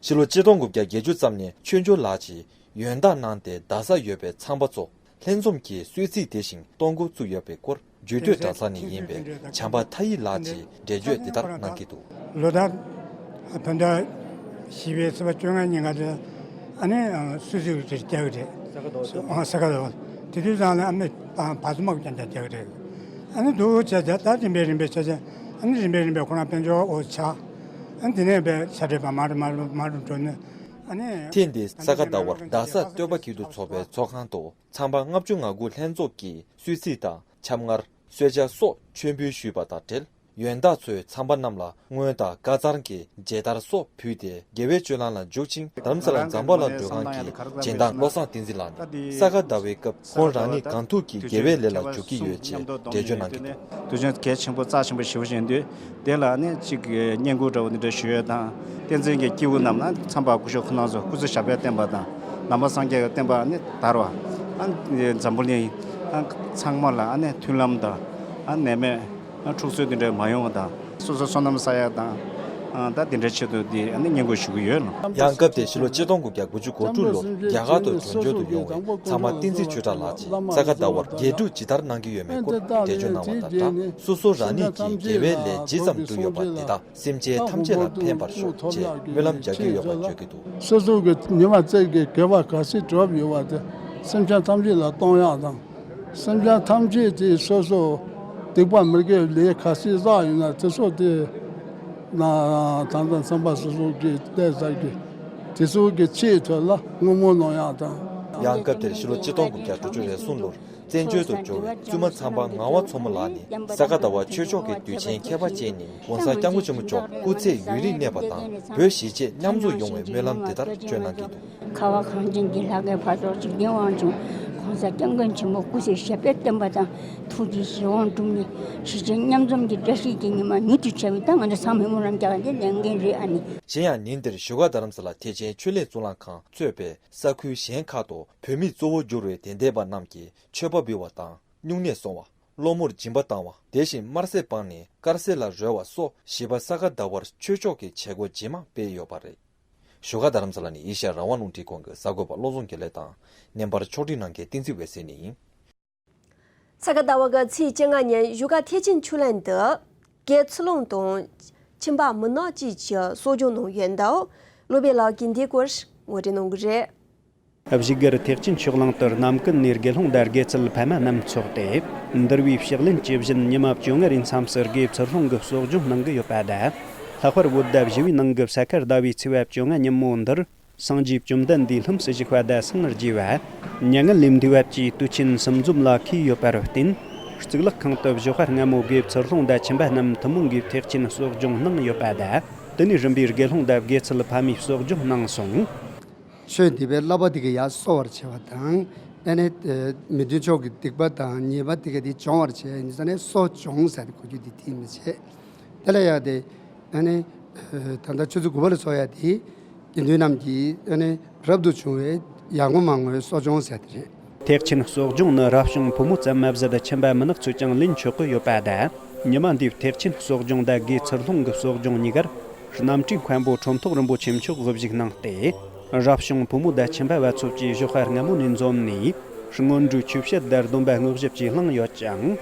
ཕྱི་ལོ་ཆིག་སྟོང་དགུ་བརྒྱ་བརྒྱད་ཅུ་ཙམ་ནས་ཆོས་འབྱོར་ལགས་ཀྱིས་ཡོན་བདག་གནང་སྟེ་རྡ་སར་ཡོད་པའི་ཚངས་པ་ཚོ་ལྷན་འཛོམས་ཀྱིས་གསོལ་ཚིགས་དེ་བཞིན་གཏོང་འགོ་བཙུགས་ཡོད་པའི་སྐོར། རྒྱུད་སྟོད་གྲྭ་ཚང་ནས་ཡིན་པའི་བྱམས་པ་མཐའ་ཡས་ལགས་ཀྱིས་འགྲེལ་བརྗོད་འདི་ལྟར་གནང་གི་འདུག་ལོ་ལྟར་བོད་ཟླ་བཞི་པའི་ཚེས་པ་བཅོ་ལྔ་ཉིན་ཀ་དེ་ཨ་ནི་གསོལ་ཚིགས་དེ་རྒྱག་གི་རེད། ས་ག་ཟླ་བ། དེ་དུས་ཙང་ལ་ཨ་མས་བ་ཚོ་མ་རྐྱང་རྐྱང་རྒྱག་གི་རེད། ཨ་ནི་འདུག་བྱས་བྱས་ད་རིམ་པས་རིམ་པས་བྱས་བྱས་ཨ་ནི་རིམ་པས་རིམ་པས་ཁོ་རང་དཔལ་འབྱོར་འོ་ཆགས། ཨ་ནི་དེ་ནས་བས་ཆ་འདྲེས་པ་མ་རུ་མ་རུ་མ་རུ་འགྲོ་ནས་ཨ་ནི། ཐེངས་འདིའི་ས་ག་ཟླ་བར་རྡ་ས་སྟོད་པ་སྐྱིད་སྡུག་ཚོགས་པའི་ཚོགས་ཁང་དུ་ཚངས་པ་ལྔ་བཅུ་ང་དགུ་ལྷན་ཚོགས་ཀྱིས་གསོལ་ཚིགས་དང་ཆབ་མངར། གསོལ་ཇ་སོགས་མཆོད་འབུལ་ཞུས་པ་དང་འབྲེལ། ཡོན་བདག་ཚོས་ཚངས་པ་རྣམས་ལ་སྔོན་དང་བཀའ་ཚང་གི་མཇལ་དར་སོགས་ཕུལ་ཏེ་དགེ་བའི་སྤྱོད་ལམ་ལ་འཇུག་ཅིང་། རྡ་རམ་ས་ལ་འཛམ་བྷ་ལ་མགྲོན་ཁང་གི་སྦྱིན་བདག་བློ་བཟང་བསྟན་འཛིན་ལགས་ནས། ས་ག་ཟླ་བའི་སྐབས་ཁོང་རང་ཉིད་གང་ཐུབ་ཀྱིས་དགེ་བའི་ལས་ལ་འཇུག་གི་ཡོད་ཅེས་འགྲེལ་བརྗོད་གནང་གི་འདུག་དུས་ཆེན་གལ་ཆེན་པོ་རྩ་ཆེན་པོ་ཞེ་པོ་ཞིག་ཡིན་དུས། དེ་ལ་ནི་གཅིག་གི་བསྙེན་བཀུར་འདྲ་བོ་འདི་འདྲ་ཞུ་ཡས་དང་། བསྟན་འཛིན་གྱི་སྐྱེས་བུ་རྣམས་ལ་ཚངས་པ་སྐུ་ཞབས་ཁོང་རྣམ་ཚོ་སྐུ་ཚེ་ཞབས་པད་བརྟན་པ་དང་། ནང་པ་སངས་རྒྱས་ཀྱི་བསྟན་པ་ནི་དར་བ། ཨ་འཛམ་བུ་གླིང་ཨ་ཚང་མ་ལ་ཨ་ནི་མཐུན་ལམ་དང་ཨ་ནད་མེད་ཨ་འཁྲུག་རྩོད་འདི་འདྲ་མ་ཡོང་བ་དང་། སོ་སོ་བསོད་ནམས་བསགས་ཡ་དང་། ཨ་ད་འདི་འདྲའི་ཆེད་དུ་འདི་ཨ་ནི་བསྙེན་བཀུར་ཞུ་གི་ཡོད་ལ། ཡང་སྐབས་དེར་ཕྱི་ལོ་ཆིག་སྟོང་དགུ་བརྒྱ་དགུ་བཅུ་གོ་དྲུག་ལོར་རྒྱ་གར་དུ་བྱོན་བྱོན་དུ་ཡོང་བའི་ཚངས་པ་བསྟན་འཛིན་ཆོས་གྲགས་ལགས་ཀྱིས་ས་ག་ཟླ་བར་རྒྱས་སྒྲུབ་ཇི་ལྟར་གནང་གི་ཡོད་མེད་སྐོར་འགྲེལ་བརྗོད་གནང་བ་དང་སྦྲགས། སོ་སོ་རང་ཉིད་ཀྱིས་དགེ་བའི་ལས་ཇི་ཙམ་བསྒྲུབས་ཡོད་པ་དེ་དག་སེམས་ཅན་ཐམས་ཅད་ལ་ཕན་པར་ཤོག་ཅེས་སྨོན་ལམ་རྒྱག་གི་ཡོད་པ་བརྗོད་ཀྱི་འདུག་སོ་སོ་གི་ཉི་མ་གཅིག་གི་དགེ་བ་ག་ཚོད་བསྒྲུབས་ཡོད་པ་དེ་སེམས་ཅན་ཐམས་ཅད་ལ་གཏོང་ཡག་དང་། སེམས་ཅན་ཐམས་ཅད་དེ་སོ་སོ་སྡིག་པ་མི་དགེ་བའི་ལས་ག་ཚོད་བསགས་ཡོད་ན་དེ་ཚོ་དེ་ན་ད་ལྟ་ཚངས་པ་སོ་སོ་གི་བསྟན་ས་གི་དེ་ཚོ་གི་ཆེད་དུ་ལ་བསྔོ་སྨོན་གནང་ཡག་དང་། ཡང་སྐབས་དེར་ཕྱི་ལོ་ཆིག་སྟོང་དགུ་བརྒྱ་དྲུག་ཅུ་རེ་གསུམ་ལོར། བཙན་བྱོལ་དུ་འབྱོར་བའི་བཙུན་མ་ཚངས་པ་ངག་དབང་མཚོ་མོ་ལགས་ནས་ས་ག་ཟླ་བ་ཆོས་ཕྱོགས་ཀྱི་དུས་ཆེན་ཁྱད་པར་ཅན་ནི་༸གོང་ས་༸སྐྱབས་མགོན་ཆེན་པོ་མཆོག་སྐུ་ཚེ་ཡུན་རིང་གནས་པ་དང་བོད་གཞིས་བྱེས་མཉམ་འཛོམས་ཡོང་བའི་སྨོན་ལམ་འདི་ལྟར་བརྗོད་གནང་གི་འདུག་ཁ་བ་གངས་ཅན་གྱི་ལྷ་སྐལ་འཕགས་མཆོག་འཇིག་རྟེན་དབང་ཕྱུག་༸གོང་ས་༸སྐྱབས་མགོན་ཆེན་པོ་སྐུ་ཚེ་ཞབས་པད་བརྟན་པ་དང་ཐུགས་ཀྱི་བཞེད་དབང་འགྲུབ་ནས་གཞིས་བྱེས་མཉམ་འཛོམས་ཀྱི་བཀྲ་ཤིས་ཀྱི་ཉི་མ་མྱུར་དུ་འཆར་བའི་ད་ང་ཚོ་ཚང་མས་སྨོན་ལམ་རྒྱག་ཡ་དེ་ལས་འགན་རེད་ཨ་ནི། གཞན་ཡང་ཉིན་དེར་བཞུགས་སྒར་རྡ་རམ་ས་ལ་ཐེག་ཆེན་ཆོས་གླིང་གཙུག་ལག་ཁང་གཙོས་པའི་ས་ཁུལ་གཞན་ཁག་ཏུ་བོད་མིས་གཙོ་བོ་གྱུར་བའི་དད་ལྡན་པ་རྣམས་ཀྱིས་མཆོད་པ་འབུལ་བ་དང་སྨྱུང་གནས་སོང་བ། གློ་མུར་སྦྱིན་པ་བཏང་བ། དེ་བཞིན་དམར་ཟས་སྤངས་ནས་དཀར་ཟས་ལ་རོལ་བ་སོགས་བཞི་པ་ས་ག་ཟླ་བར་ཆོས་ཕྱོགས་ཀྱི་བྱེད་སྒོ་ཇེ་མང་སྤེལ་ཡོད་པ་རེད། བཞུགས་སྒར་རྡ་རམ་ས་ལ་ནས་ཨེ་ཤ་ཡ་རང་དབང་རླུང་འཕྲིན་ཁང་གི་གསར་འགོད་པ་བློ་བཟང་དགེ་ལེགས་དང་། བརྙན་པར་ཕྱོགས་སྒྲིག་གནང་མཁན་བསྟན་འཛིན་འོད་ཟེར་ནས་ཡིན། ས་ག་ཟླ་བ་གི་ཚེས་བཅོ་ལྔ་ཉིན་བཞུགས་སྒར་ཐེག་ཆེན་ཆོས་གླིང་དུ། དགེ་ཚུལ་སློང་དང་། ཁྱིམ་པ་མི་ནག་བཅས་ཀྱིས་གསོ་སྦྱོང་གནང་ཡོད་འདུག། བློ་བྷེ་ལགས་ཀྱིས་འདིའི་སྐོར་ངོ་སྤྲོད་གནང་གི་རེད། བཞུགས་སྒར་ཐེག་ཆེན་ཆོས་གླིང་དུ་ནམ་ཀུན་ནས་དགེ་སློང་དང་དགེ་ཚུལ་ཕ་མ་རྣམས་འཚོགས་ཏེ། འདུལ་བའི་ཕྱག་ལེན་གྱི་བཞིན་ཉི་མ་བཅོ་ལྔ་རེའི་མཚམས་སུ་དགེ་ཚུལ་སློང་གི་གསོ་སྦྱོང་གནང་གི་ཡོད་པ་དང་། ལྷག་པར་བོད་ཟླ་བཞི་བའི་ནང་གི་ས་ཁར་ཟླ་བའི་ཚེས་པ་བཅོ་ལྔ་ཉིན་མོ་འདིར། སངས་རྒྱས་བཅོམ་ལྡན་འདས་ལྷུམས་སུ་ཞུགས་པ་དང་སངས་རྒྱས་པ། མྱ་ངན་ལས་འདས་པ་བཅས་དུས་ཆེན་གསུམ་འཛོམས་ལ་འཁེལ་ཡོད་པར་བརྟེན། གཙུག་ལག་ཁང་དུ་ཞོགས་པ་སྔ་མོ་དགེ་ཚུལ་སློང་དང་ཁྱིམ་པ་རྣམས་ཐུན་མོང་གིས་ཐེག་ཆེན་གསོ་སྦྱོང་གནང་ཡོད་པ་དང་། དེ་ནས་རིམ་པས་དགེ་སློང་དང་དགེ་ཚུལ་ཕ་མས་གསོ་སྦྱོང་གནང་སོང་། ཆོས་འདི་པའི་བསླབ་པ་དེ་ག་ཡར་གསོ་བར་བྱེད་པ་དང་། ཨ་ནི་མི་མཐུན་ཕྱོགས་ཀྱི་སྡིག་པ་དང་ཉེས་པ་དེ་ག་དེ་སྦྱོང་བར་བྱེད་ཡིན་ཙང་ནས་གསོ་སྦྱོང་ཟེར་ཏེ་གོ་རྒྱུ་དེ་དེ་མི་བྱེད། དེ་ལ་ཡང་དེ། ཨ་ནི། ད་ལྟ་ཆུ་ཚོད་དགུ་པ་ལ་སོགས་ཡ་དེ། དགེ་འདུན་རྣམས་ཀྱིས་ཨ་ནི་རབ་ཏུ་བྱུང་བའི་ཡར་ངོ་མར་ངོའི་གསོ་སྦྱོང་ཟེར་དེ་རེད། ཐེག་ཆེན་གསོ་སྦྱོང་ནི་རབ་བྱུང་ཕོ་མོ་ཙམ་མ་ཟད་ཁྱིམ་པ་མི་ནག་ཚོས་ཀྱང་ལེན་ཆོག་གི་ཡོད་པ་དང་། ཉི་མ་འདིའི་ཐེག་ཆེན་གསོ་སྦྱོང་དང་དགེ་ཚུལ་སློང་གི་གསོ་སྦྱོང་གཉིས་ཀར། རྣམ་གྲོས་མཁན་པོ་ཁྲོམ་ཐོག་རིན་པོ་ཆེ་མཆོག་དབུ་བཞུགས་གནང་སྟེ། རབ་བྱུང་ཕོ་མོ་དང་ཁྱིམ་པ་བ་ཚོ་བཅས་ཞོགས་པ་སྔ་མོ་ནས་འཛོམས་ནས། སྔོན་འགྲོའི་ཆོས་བཤད་དང་སྡོམ་པ་བསྔོ་ཞིབ་བཅས་བླངས་ཡོད་ཅིང་།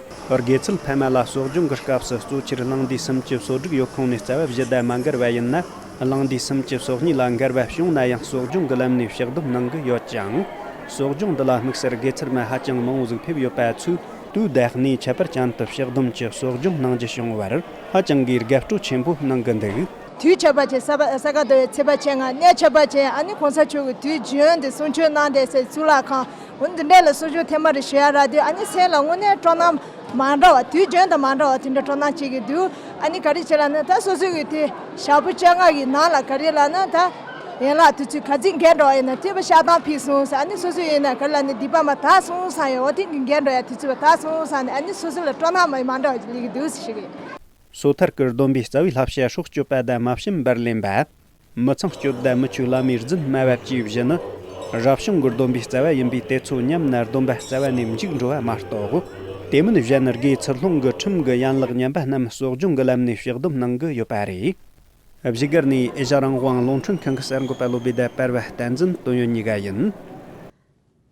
དགེ་ཚུལ་ཕ་མ་ལ་གསོ་སྦྱོང་གི་སྐབས་སུ་གཙོ་ཆེར་གླང་འདུས་སུམ་ཅུ་སོ་དྲུག་ཡོད་ཁུངས་ནས་རྩ་བ་བཞི་དང་མ་འགལ་བ་ཡིན་ན། གླང་འདུས་སུམ་ཅུ་སོ་གཉིས་ལ་འགལ་བ་བྱུང་ན་ཡང་གསོ་སྦྱོང་གི་ལམ་ནས་ཕྱག་སྡོམ་གནང་གི་ཡོད་ཅིང་། གསོ་སྦྱོང་འདི་ལ་དམིགས་བསལ་དགེ་ཚུལ་མ་ཧ་ཅང་མང་བོ་ཟིག་ཕེབས་ཡོད་པ་ཚོས་དུས་བདག་ནས་ཁྱད་པར་ཅན་དུ་ཕྱག་སྡོམ་གྱི་གསོ་སྦྱོང་གནང་རྒྱུ་བྱུང་བར་ཧ་ཅང་གིས་དགའ་སྤྲོ་ཆེན་པོ་གནང་གི་འདུག། དུས་ཆད་པ་ཆེ། ས་པ་ས་ག་ཟླ་བའི་ཚེས་པ་བཅོ་ལྔ་གནས་ཆད་པ་ཆེ། ཨ་ནི་གོང་ས་མཆོག་གིས་དུས་རྒྱུན་དུ་གསུང་ཆོས་གནང་བསྡད་སའི་གཙུག་ལག་ཁང་། འོ་འདི་འདྲ་ལ་གསོ་སྦྱོང་ཐེངས་མ་རེ་ཞུ་ཡ་རག་དུས་ཨ་ནི་སེམས་ལ་དངོས་གནས་སྤྲོ་སྣང་མ་འདྲ་བ། དུས་རྒྱུན་དང་མ་འདྲ་བ་དེ་འདྲ་སྤྲོ་སྣང་སྐྱེ་གི་འདུག། ཨ་ནི་ག་རེ་བྱས་ལབ་ན་ད་སོ་སོ་གི་དེ་ཞག་པོ་བཅོ་ལྔ་གི་ནང་ལ་ག་རེ་ལབ་ན་ད་ཡན་ལག་དེ་ཚོའི་ག་ཚོད་འགལ་འགྲོ་བ་ཡིན་ན་དེ་བ་བཤགས་སྟངས་ཕིགས་སོང་ཟེར། ཨ་ནི་སོ་སོ་ཡིན་ན་ག་རེ་ལབ་ན་སྡིག་པ་མ་དག་སོང་བསམ་ཡོད། འོ་དེ་གི་འགལ་འགྲོ་ཡ་དེ་ཚོ་བ་དག་སོང་བསམ་ནས་ཨ་ནི་སོ་སོ་ལ་སྤྲོ་སྣང་མ་མ་འདྲ་བ་ཞིག་སླེབས་ཀྱི་འདུག་ཟེར་ཞུ་གི་ཡིན། སོ་ཐར་གྱི་སྡོམ་པའི་རྩ་བའི་བསླབ་བྱ་སྲོག་གཅོད་པ་དང་མ་བྱིན་པར་ལེན་པ། མི་ཚངས་སྤྱོད་དང་མི་ཆོས་བླ་མའི་རྫུན་སྨྲ་བ་བཅས་བཞི་ནི། རབ་བྱུང་གི་སྡོམ་པའི་རྩ་བ་ཡིན་པས་དེ་ཚོ་ཉམས་ན་སྡོམ་པ་རྩ་བ་ནས་འཇིག་འགྲོ་བ་མ་གཏོགས། དེ་མིན་གཞན་དགེ་ཚུལ་སློང་གི་ཁྲིམས་ཀྱི་ཡན་ལག་ཉམས་པ་རྣམས་གསོ་སྦྱོང་གི་ལམ་ནས་ཕྱག་སྡོམ་གནང་གི་ཡོད་པ་རེད། བཞུགས་སྒར་ནས་ཨེ་ཤ་རང་དབང་རླུང་འཕྲིན་ཁང་གི་གསར་འགོད་པ་བློ་བྷེ་དང་པར་བ་བསྟན་འཛིན་དོན་ཡོད་གཉིས་ཀ་ཡིན།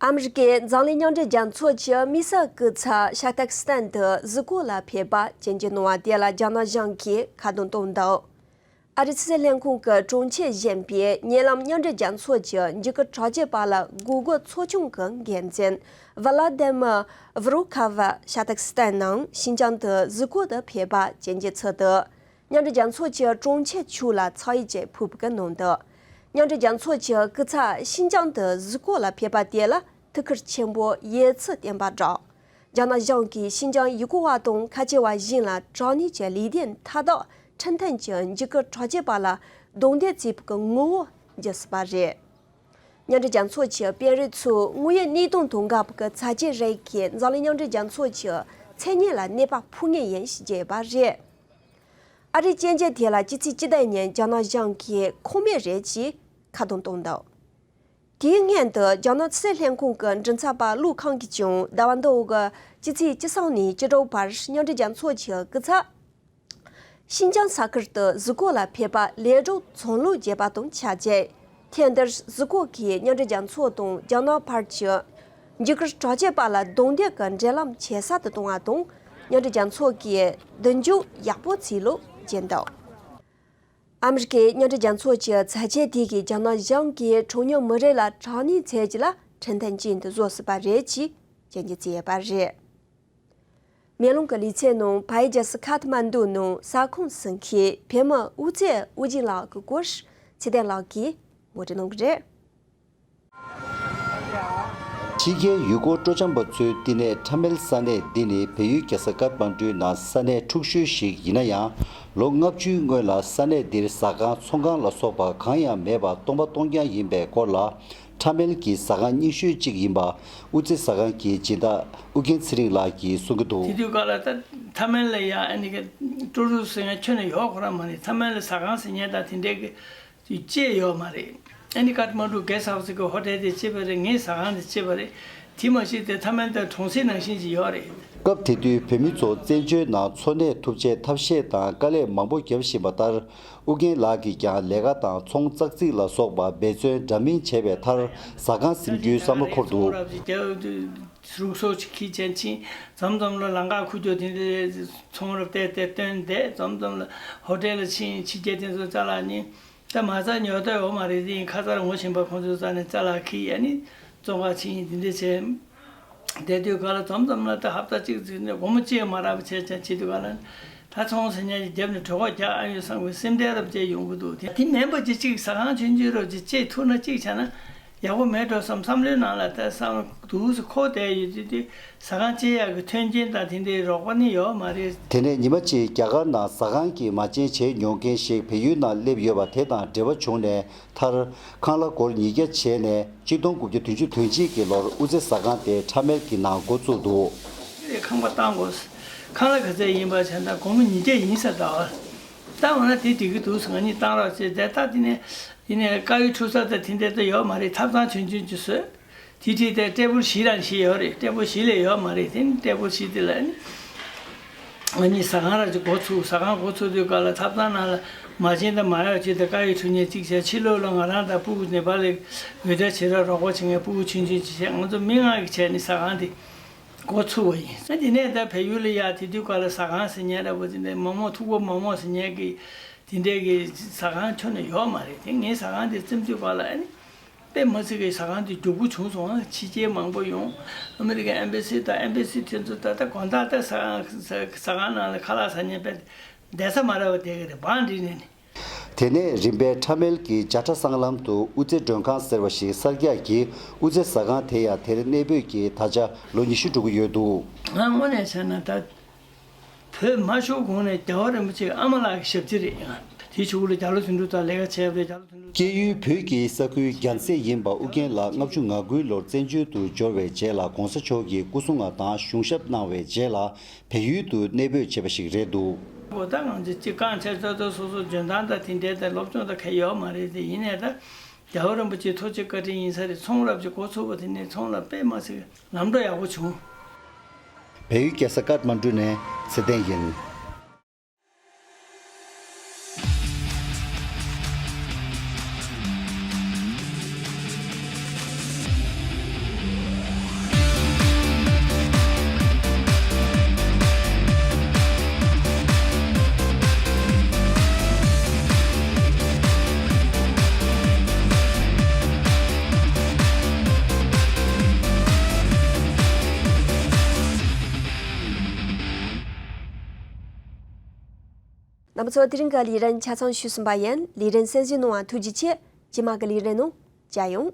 ཨ་མི་རི་ཀའི་འཛམ་གླིང་མཉམ་འབྲེལ་རྒྱལ་ཚོགས་ཀྱི་དམིགས་བསལ་སྐུ་ཚབ་ཤ་སྟག་སི་ཐན་དུ་གཟིགས་སྐོར་ལ་ཕེབས་པ་བཅར་འདྲི་གནང་བ་དེ་ལ་རྒྱ་ནག་གཞུང་གིས་ཁ་རྡུང་བཏང་འདུག། ཨ་རིའི་ཕྱི་སྲིད་ལྷན་ཁང་གི་དྲུང་ཆེ་གཞོན་པས་ཉེ་ལམ་མཉམ་འབྲེལ་རྒྱལ་ཚོགས་ཀྱི་འཇིགས་སྐུལ་དྲག་སྤྱོད་པ་ལ་འགོག་རྒོལ་ཚོགས་ཆུང་གི་འགན་འཛིན་ཝ་ལ་ཏི་མི་ཝི་རུ་ཁ་ཝ་ཤ་སྟག་སི་ཐན་ནང་ཤིན་ཅང་དུ་གཟིགས་སྐོར་དུ་ཕེབས་པ་བཅར་འདྲིའི་ཚུལ་དུ། མཉམ་འབྲེལ་རྒྱལ་ཚོགས་ཀྱི་དྲུང་ཆེ་མཆོག་ལ་ཚོགས་ཡིག་ཅིག་ཕུལ་བའི་ནང་དུ། མཉམ་འབྲེལ་རྒྱལ་ཚོགས་ཀྱི་སྐུ་ཚབ་ཤིན་ཅང་དུ་གཟིགས་སྐོར་ལ་ཕེབས་པ་དེ་ལ་ཐུགས་ཁུར་ཆེན་པོ་ཡོད་ཚུལ་བསྟན་པ་སྦྲགས། རྒྱ་ནག་གཞུང་གིས་ཤིན་ཅང་ཡུལ་སྐོར་བ་དང་ཁ་ཆེ་བ་གཞན་ལ་དྲག་གནོན་གྱི་ལས་དོན་མཐའ་དག་ཁྲིམས་མཐུན་གྱི་འཇིགས་སྐུལ་དྲག་སྤྱོད་པ་ལ་རྡུང་རྡེག་བྱས་པའི་ངོ་བོ་འགྱུར་སྲིད་པ་རེད། མཉམ་འབྲེལ་རྒྱལ་ཚོགས་ཀྱི་དཔོན་རིགས་ཚོས་དངོས་ཡོད་གནད་དོན་དང་འགལ་བའི་ཚ་རྒྱས་རིགས་ཀྱིས་འཛམ་གླིང་མཉམ་འབྲེལ་རྒྱལ་ཚོགས་ཀྱི་མཚན་སྙན་ལ་གནོད་པ་ཕོག་ངེས་ཡིན་ཞེས་བརྗོད་པ་རེད། ཨ་རིའི་སྐྱོན་བརྗོད་དེ་ལ་ཕྱི་ཚེས་བཅུ་དགུ་ཉིན་རྒྱ་ནག་གཞུང་གིས་ཁུངས་མེད་རེད་ཅེས་ཁ་རྡུང་བཏང་འདུག། དེའི་སྔོན་དུ་རྒྱ་ནག་ཕྱི་སྲིད་ལྷན་ཁང་གི་མགྲིན་ཚབ་པ་ལུའུ་ཁང་གིས་ཀྱང་ཟླ་བ་འདི་འོག་གི་ཕྱི་ཚེས་བཅུ་གསུམ་ནས་བཅུ་དྲུག་བར་མཉམ་འབྲེལ་རྒྱལ་ཚོགས་ཀྱི་སྐུ་ཚབ་ཤིན་ཅང་ས་ཁུལ་དུ་གཟིགས་སྐོར་ལ་ཕེབས་པ་ལས་གྲོགས་ཚང་ལོས་བརྗོད་པ་དང་ཆབས་ཅིག། ཐེངས་འདིར་གཟིགས་སྐོར་གྱིས་མཉམ་འབྲེལ་རྒྱལ་ཚོགས་དང་རྒྱ་ནག་བར་གྱི་འཇིགས་སྐུལ་དྲག་སྤྱོད་པ་ལ་རྡུང་རྡེག་གི་འབྲེལ་ལམ་ཇེ་གསར་དུ་གཏོང་བ་དང་། མཉམ་འབྲེལ་རྒྱལ་ཚོགས་ཀྱིས་མདུན་སྐྱོད་ཡག་པོ་བྱས་ལུགས་བརྗོད་འདུག། ཨ་མི་རི་ཀའི་མཉམ་འབྲེལ་རྒྱལ་ཚོགས་ཀྱི་ཚ་ཆེན་དེ་གིས་རྒྱ་ནག་གཞུང་གིས་གྲངས་ཉུང་མི་རིགས་ལ་དྲག་གནོན་བྱེད་རྒྱུ་ལ་ཁྲིམས་མཐུན་ཅན་དུ་བཟོ་སྲིད་པ་རེད་ཅེས་སྐྱོན་བརྗོད་བྱས་ཡོད་པ་རེད། མེ་ལོང་གི་ལེ་ཚན་ནང་ཕ་ཡི་རྒྱལ་ས་ཁ་ཐ་མན་ཌུ་ནང་ས་ཁོངས་སུ་འཁེལ་བོད་མི་དབུ་རྩེ་དབུ་ཅན་ལགས་ཀྱི་སྐོར་ཚེ་བརྟན་ལགས་ཀྱིས་ངོ་སྤྲོད་གནང་གི་རེད། ཕྱི་རྒྱལ་ཡུལ་སྐོར་སྤྲོ་འཆམ་པ་ཚོའི་བསྟི་གནས་ཁྲ་མེལ་ས་གནས་འདི་ནི་བལ་ཡུལ་རྒྱལ་ས་ཀཏ་མན་ཌུའི་ནང་ས་གནས་འཁྲུག་ཤོས་ཤིག་ཡིན་ན་ཡང་། ལོ་ལྔ་བཅུའི་སྔོན་ལ་ས་གནས་འདིར་ཟ་ཁང་ཚོང་ཁང་ལ་སོགས་པ་གང་ཡང་མེད་པར་སྟོང་པ་སྟོང་རྐྱང་ཡིན་པའི་སྐོར་ལ། ཁྲ་མེལ་གྱི་ཟ་ཁང་རྙིང་ཤོས་གཅིག་ཡིན་པ་དབུ་རྩེ་ཟ་ཁང་གི་སྦྱིན་བདག་ཨུ་རྒྱན་ཚེ་རིང་ལགས་ཀྱིས་གསུང་གི་འདུག། དེ་དུས་སྐབས་ལ་ད་ཁྲ་མེལ་ལ་ཡང་ཨ་ནི་ཀྲོ་རུ་ཟེར་མཁན་ཁྱོན་ནས་ཡོད་ཁོ་རང་མ་རེད། ཁྲ་མེལ་ལ་ཟ་ཁང་ཟེར་མཁན་དང་དེ་འདྲའི་གི་ཅིག་ཅེས་ཡོད་མ་རེད། ཨ་ནི་ཀཏ་མན་ཌུ་གེ་སི་ཧའུ་སི་གི་ཧོ་ཊེལ་དེ་ཅེས་པ་རེད། ངའི་ཟ་ཁང་དེ་ཅེས་པ་རེད། དེ་མ་གཞི་དེ་ཁྲ་མེལ་དང་གྲོང་གསེབ་ནང་བཞིན་ཅིག་ཡོད་རེད། སྐབས་དེ་དུས་བོད་མི་ཚོ་བཙན་བྱོལ་ནང་འཚོ་གནས་ཐུབ་ཆེད་ཐབས་ཤེས་དང་དཀའ་ལས་མང་པོ་བརྒྱབ་བཞིན་པ་ལྟར། ཨུ་རྒྱན་ལགས་ཀྱིས་ཀྱང་ལས་ཀ་དང་ཚོང་ཙག་ཙིག་ལ་སོགས་པ་འབད་བརྩོན་འདྲ་མིན་བྱས་པའི་མཐར་ཟ་ཁང་ཟིན་རྒྱུའི་བསམ་བློ་འཁོར་འདུག། རུག་སོགས་ཅིག་ཁྱི་ཅན་ཕྱིན། འཛོམས་འཛོམས་ལ་ལམ་ཁ་ཁུག་ཀྱོག་དེ་འདྲའི་ཚོང་ར་བལྟས་ཏེ་སྟོན་བསྡད། འཛོམས་འཛོམས་ལ་ཧོ་ཊེལ་ལ་ཕྱིན། ཕྱི་རྒྱལ་དེ་ཚོ་ཅ་ལག་ནི་ད་མ་རྩ་ཉོ་ཐུབ་ཡོད་མ་རེད། དེ་ཡིན་ཁ་ཚར་ངོ་ཤེས་པ་ཁོང་ཚོའི་རྩ་ནས་ཅ་ལག་ཁྱི་ཡ་ནི་བཙོང་ག་ཕྱིན། དེ་འདྲ་བྱས་བསྡད་དུས་ག་ལ་འཛོམས་འཛོམས་ལ་ད་ཧབ་ཏ་གཅིག་ཙམ་ནས་སྒོར་མོ་གཅིག་མ་རག་པ་བྱས་ཀྱང་བྱེད་དུས་ག་ལ་ད་ཚོང་ཟེར་མཁན་གྱི་རྒྱབ་ནས་གྲོད་ཁོག་རྒྱག་ཨ་ཡོད་བསམ་གི་སེམས་ཁྲལ་རབ་བྱས་ཡོང་གི་འདུག། དེ་དེ་མིན་པ་ཅིག་ཅིག་ཟ་ཁང་ཆུང་ཆུང་རོགས་ཅིག་ཅིག་ཐུག་ན་ཅིག་བྱས་ན། ཡག་པོ་མེད་འགྲོ་བསམ་བསམ་བློའི་ནང་ལ་ད་བསམ་འདུག་སེ་འཁོར་བསྡད་ཡོད་དུས་དུས་ཟ་ཁང་སྐྱེལ་ཡག་གི་མཐུན་རྐྱེན་དང་དེ་འདྲའི་རོགས་པ་ནི་ཡོད་མ་རེད། དེ་ནས་ཉི་མ་གཅིག་རྒྱ་གར་ནང་ཟ་ཁང་གི་མ་བྱན་བྱས་ཉོ་མཁན་ཞིག་བལ་ཡུལ་ནང་སླེབས་ཡོད་པ་དེ་དང་འབྲེལ་བ་བྱུང་ནས་མཐར་ཁང་གླ་སྒོར་ཉིས་བརྒྱ་བྱས་ནས་གཅིག་སྟོང་དགུ་བརྒྱ་བདུན་ཅུ་དོན་གཅིག་གི་ལོར་དབུ་རྩེ་ཟ་ཁང་དེ་ཁྲ་མེལ་གྱི་ནང་འགོ་བཙུགས་འདུག། ཁང་པ་བཏང་དགོས། ཁང་གླ་ག་ཚད་ཡིན་པ་བྱས་ན་སྒོར་མོ་ཉིས་བརྒྱ་ཡིན་ས་འདྲ་བ། བཏང་བ་ན་དེ་འགྲིག་གི་འདུག་ཟེར་ང་གཉིས་བཏང་རོགས་བྱས་མཛད། ད་དེ་ནས་ཡིན་ནའི་དཀར་ཡོལ་འཁྲུ་ས་དང་དེ་འདྲ་ད་ཡོད་མ་རེད། ཐབ་ཚང་ཆུང་ཆུང་ཅིག་བཟོས། དེ་འཁྲིས་དེ་ཊེ་བལ་བཞི་རང་བཞི་ཡོད་རེད། ཊེ་བལ་བཞི་ལས་ཡོད་མ་རེད། དེ་ནི་ཊེ་བལ་བཞི་དེ་ལ་ནི་ང་གཉིས་ཟ་ཁང་རང་ཅིག་འགོ་ཚུགས། ཟ་ཁང་འགོ་ཚུགས་དུས་སྐབས་ལ་ཐབ་ཚང་ནང་ལ་མ་བྱན་དང་མ་ཡོག་ཅིག་དང་དཀར་ཡོལ་འཁྲུ་མཁན་གཅིག་བྱས། ཕྱི་ལོགས་ལ་ང་རང་དང་ཕྲུ་གུ་ནེ་པ་ལི་འོད་སྒྲ་བྱེད་རོགས་རོགས་པ་བྱེད་མཁན་ཕྲུ་གུ་ཆུང་ཆུང་ཅིག་བྱས། ང་ཚོ་མི་ལྔ་གིས་བྱས་ནས་ཟ་ཁང་དེ་འགོ་ཚུགས་པ་ཡིན། ཨ་དེ་ནས་ད་བལ་ཡུལ་ལ་ཡ་དེ་དུས་སྐབས་ལ་ཟ་ཁང་ཟེར་མཁན་འདྲ་པོ་དེ་འདྲ་མོག་མོག་ཐུག་པ་མོག་མོག་ཟེར་མཁན་གྱི་དེ་འདྲའི་གི་ཟ་ཁང་ཁྱོན་ནས་ཡོད་མ་རེད། དེ་ངའི་ཟ་ཁང་དེ་བཙེམ་དུས་སྐབས་ལ་ཨ་ནི། དཔེ་མི་སྲིད་ཀྱི་ཟ་ཁང་དེ་མགྱོགས་པོ་བྱུང་སོང་ཨ། ཕྱི་རྒྱལ་མང་པོ་ཡོང་། ཨ་མི་རི་ཀའི་ཨེམ་བྷ་སི་དང་ཨེམ་བྷ་སི་དེ་ཚོ་ད་ལྟ་དགོང་དག་ད་ཟ་ཁང་ཟ་ཟ་ཁང་ནང་ལ་ཁ་ལག་ཟ་མཁན་དཔེ་བསྡད་ས་མ་རག་པ་བསྡད་ཀྱི་རེད། བང་སྒྲིག་ནས་ནི། དེ་ནས་རིམ་པས་ཁྲ་མེལ་གྱི་ཇ་ཁྲ་སྲང་ལམ་དུ་དབུ་རྩེ་མགྲོན་ཁང་ཟེར་བ་ཞིག་གསར་རྒྱག་གིས། དབུ་རྩེ་ཟ་ཁང་དེ་ཡང་དེར་གནས་སྤོས་ཀྱིས་ད་ཆ་ལོ་ཉི་ཤུ་འགྲོ་གི་ཡོད་འདུག། ང་དངོས་གནས་བྱས་ན་ད། བོད་མ་ཤོར་གོང་ནས་རྒྱལ་བ་རིན་པོ་ཆེའི་ཨ་མ་ལགས་ཀྱི་ཞབས་ཕྱི་རེད། དེའི་གཞུག་ལ་རྒྱ་ལོ་དོན་གྲུབ་དང་ལས་ཀ་བྱས་པ་རེད། རྒྱ་ལོ་དོན་གྲུབ། སྐྱེས་ཡུལ་བོད་ཀྱི་ས་ཁུལ་རྒྱལ་སྲས་ཡིན་པ་ཨུ་རྒྱན་ལགས་ལྔ་བཅུ་ང་དགུའི་ལོར་བཙན་བྱོལ་དུ་འབྱོར་བའི་རྗེས་ལ་༸གོང་ས་མཆོག་གི་སྐུ་སྲུང་བ་དང་གཞུང་ཞབས་གནང་བའི་རྗེས་ལ་བལ་ཡུལ་དུ་གནས་སྤོས་བྱས་པ་ཞིག་རེད་འདུག། འོ་ད་ང་ཚོ་སྤྱི་ཁང་ཆེ་ཚོ་དང་སོ་སོ་འཇོན་ཐང་དང་དེ་འདྲའི་དང་སློབ་སྦྱོང་དང་ག་ཡོད་མ་རེད་དེ། ཡིན་ནའི་ད་རྒྱལ་བ་རིན་པོ་ཆེའི་ཐུགས་རྗེ་བཀའ་དྲིན་ཡིན་ས་རེད། ཚོང་རབས་ཀྱི་འགོ་ཚུགས་པ་དེ་ནས་ཚོང་ལ་དཔེ་མ་སྲིད་ལམ་འགྲོ་ཡག་པོ་བྱུང་། བལ་ཡུལ་རྒྱལ་ས་ཀཏ་མན་ཌུ་ནས་ཚེ་བརྟན་ཡིན། རྣམ་པ་ཚོ། དེ་རིང་གི་ལས་རིམ་ཆ་ཚང་ཞུས་ཟིན་པ་ཡིན། ལས་རིམ་གསན་གཟིགས་གནང་བ་ཐུགས་རྗེ་ཆེ། རྗེས་མ་གི་ལས་རིམ་ནང་མཇལ་ཡོང་།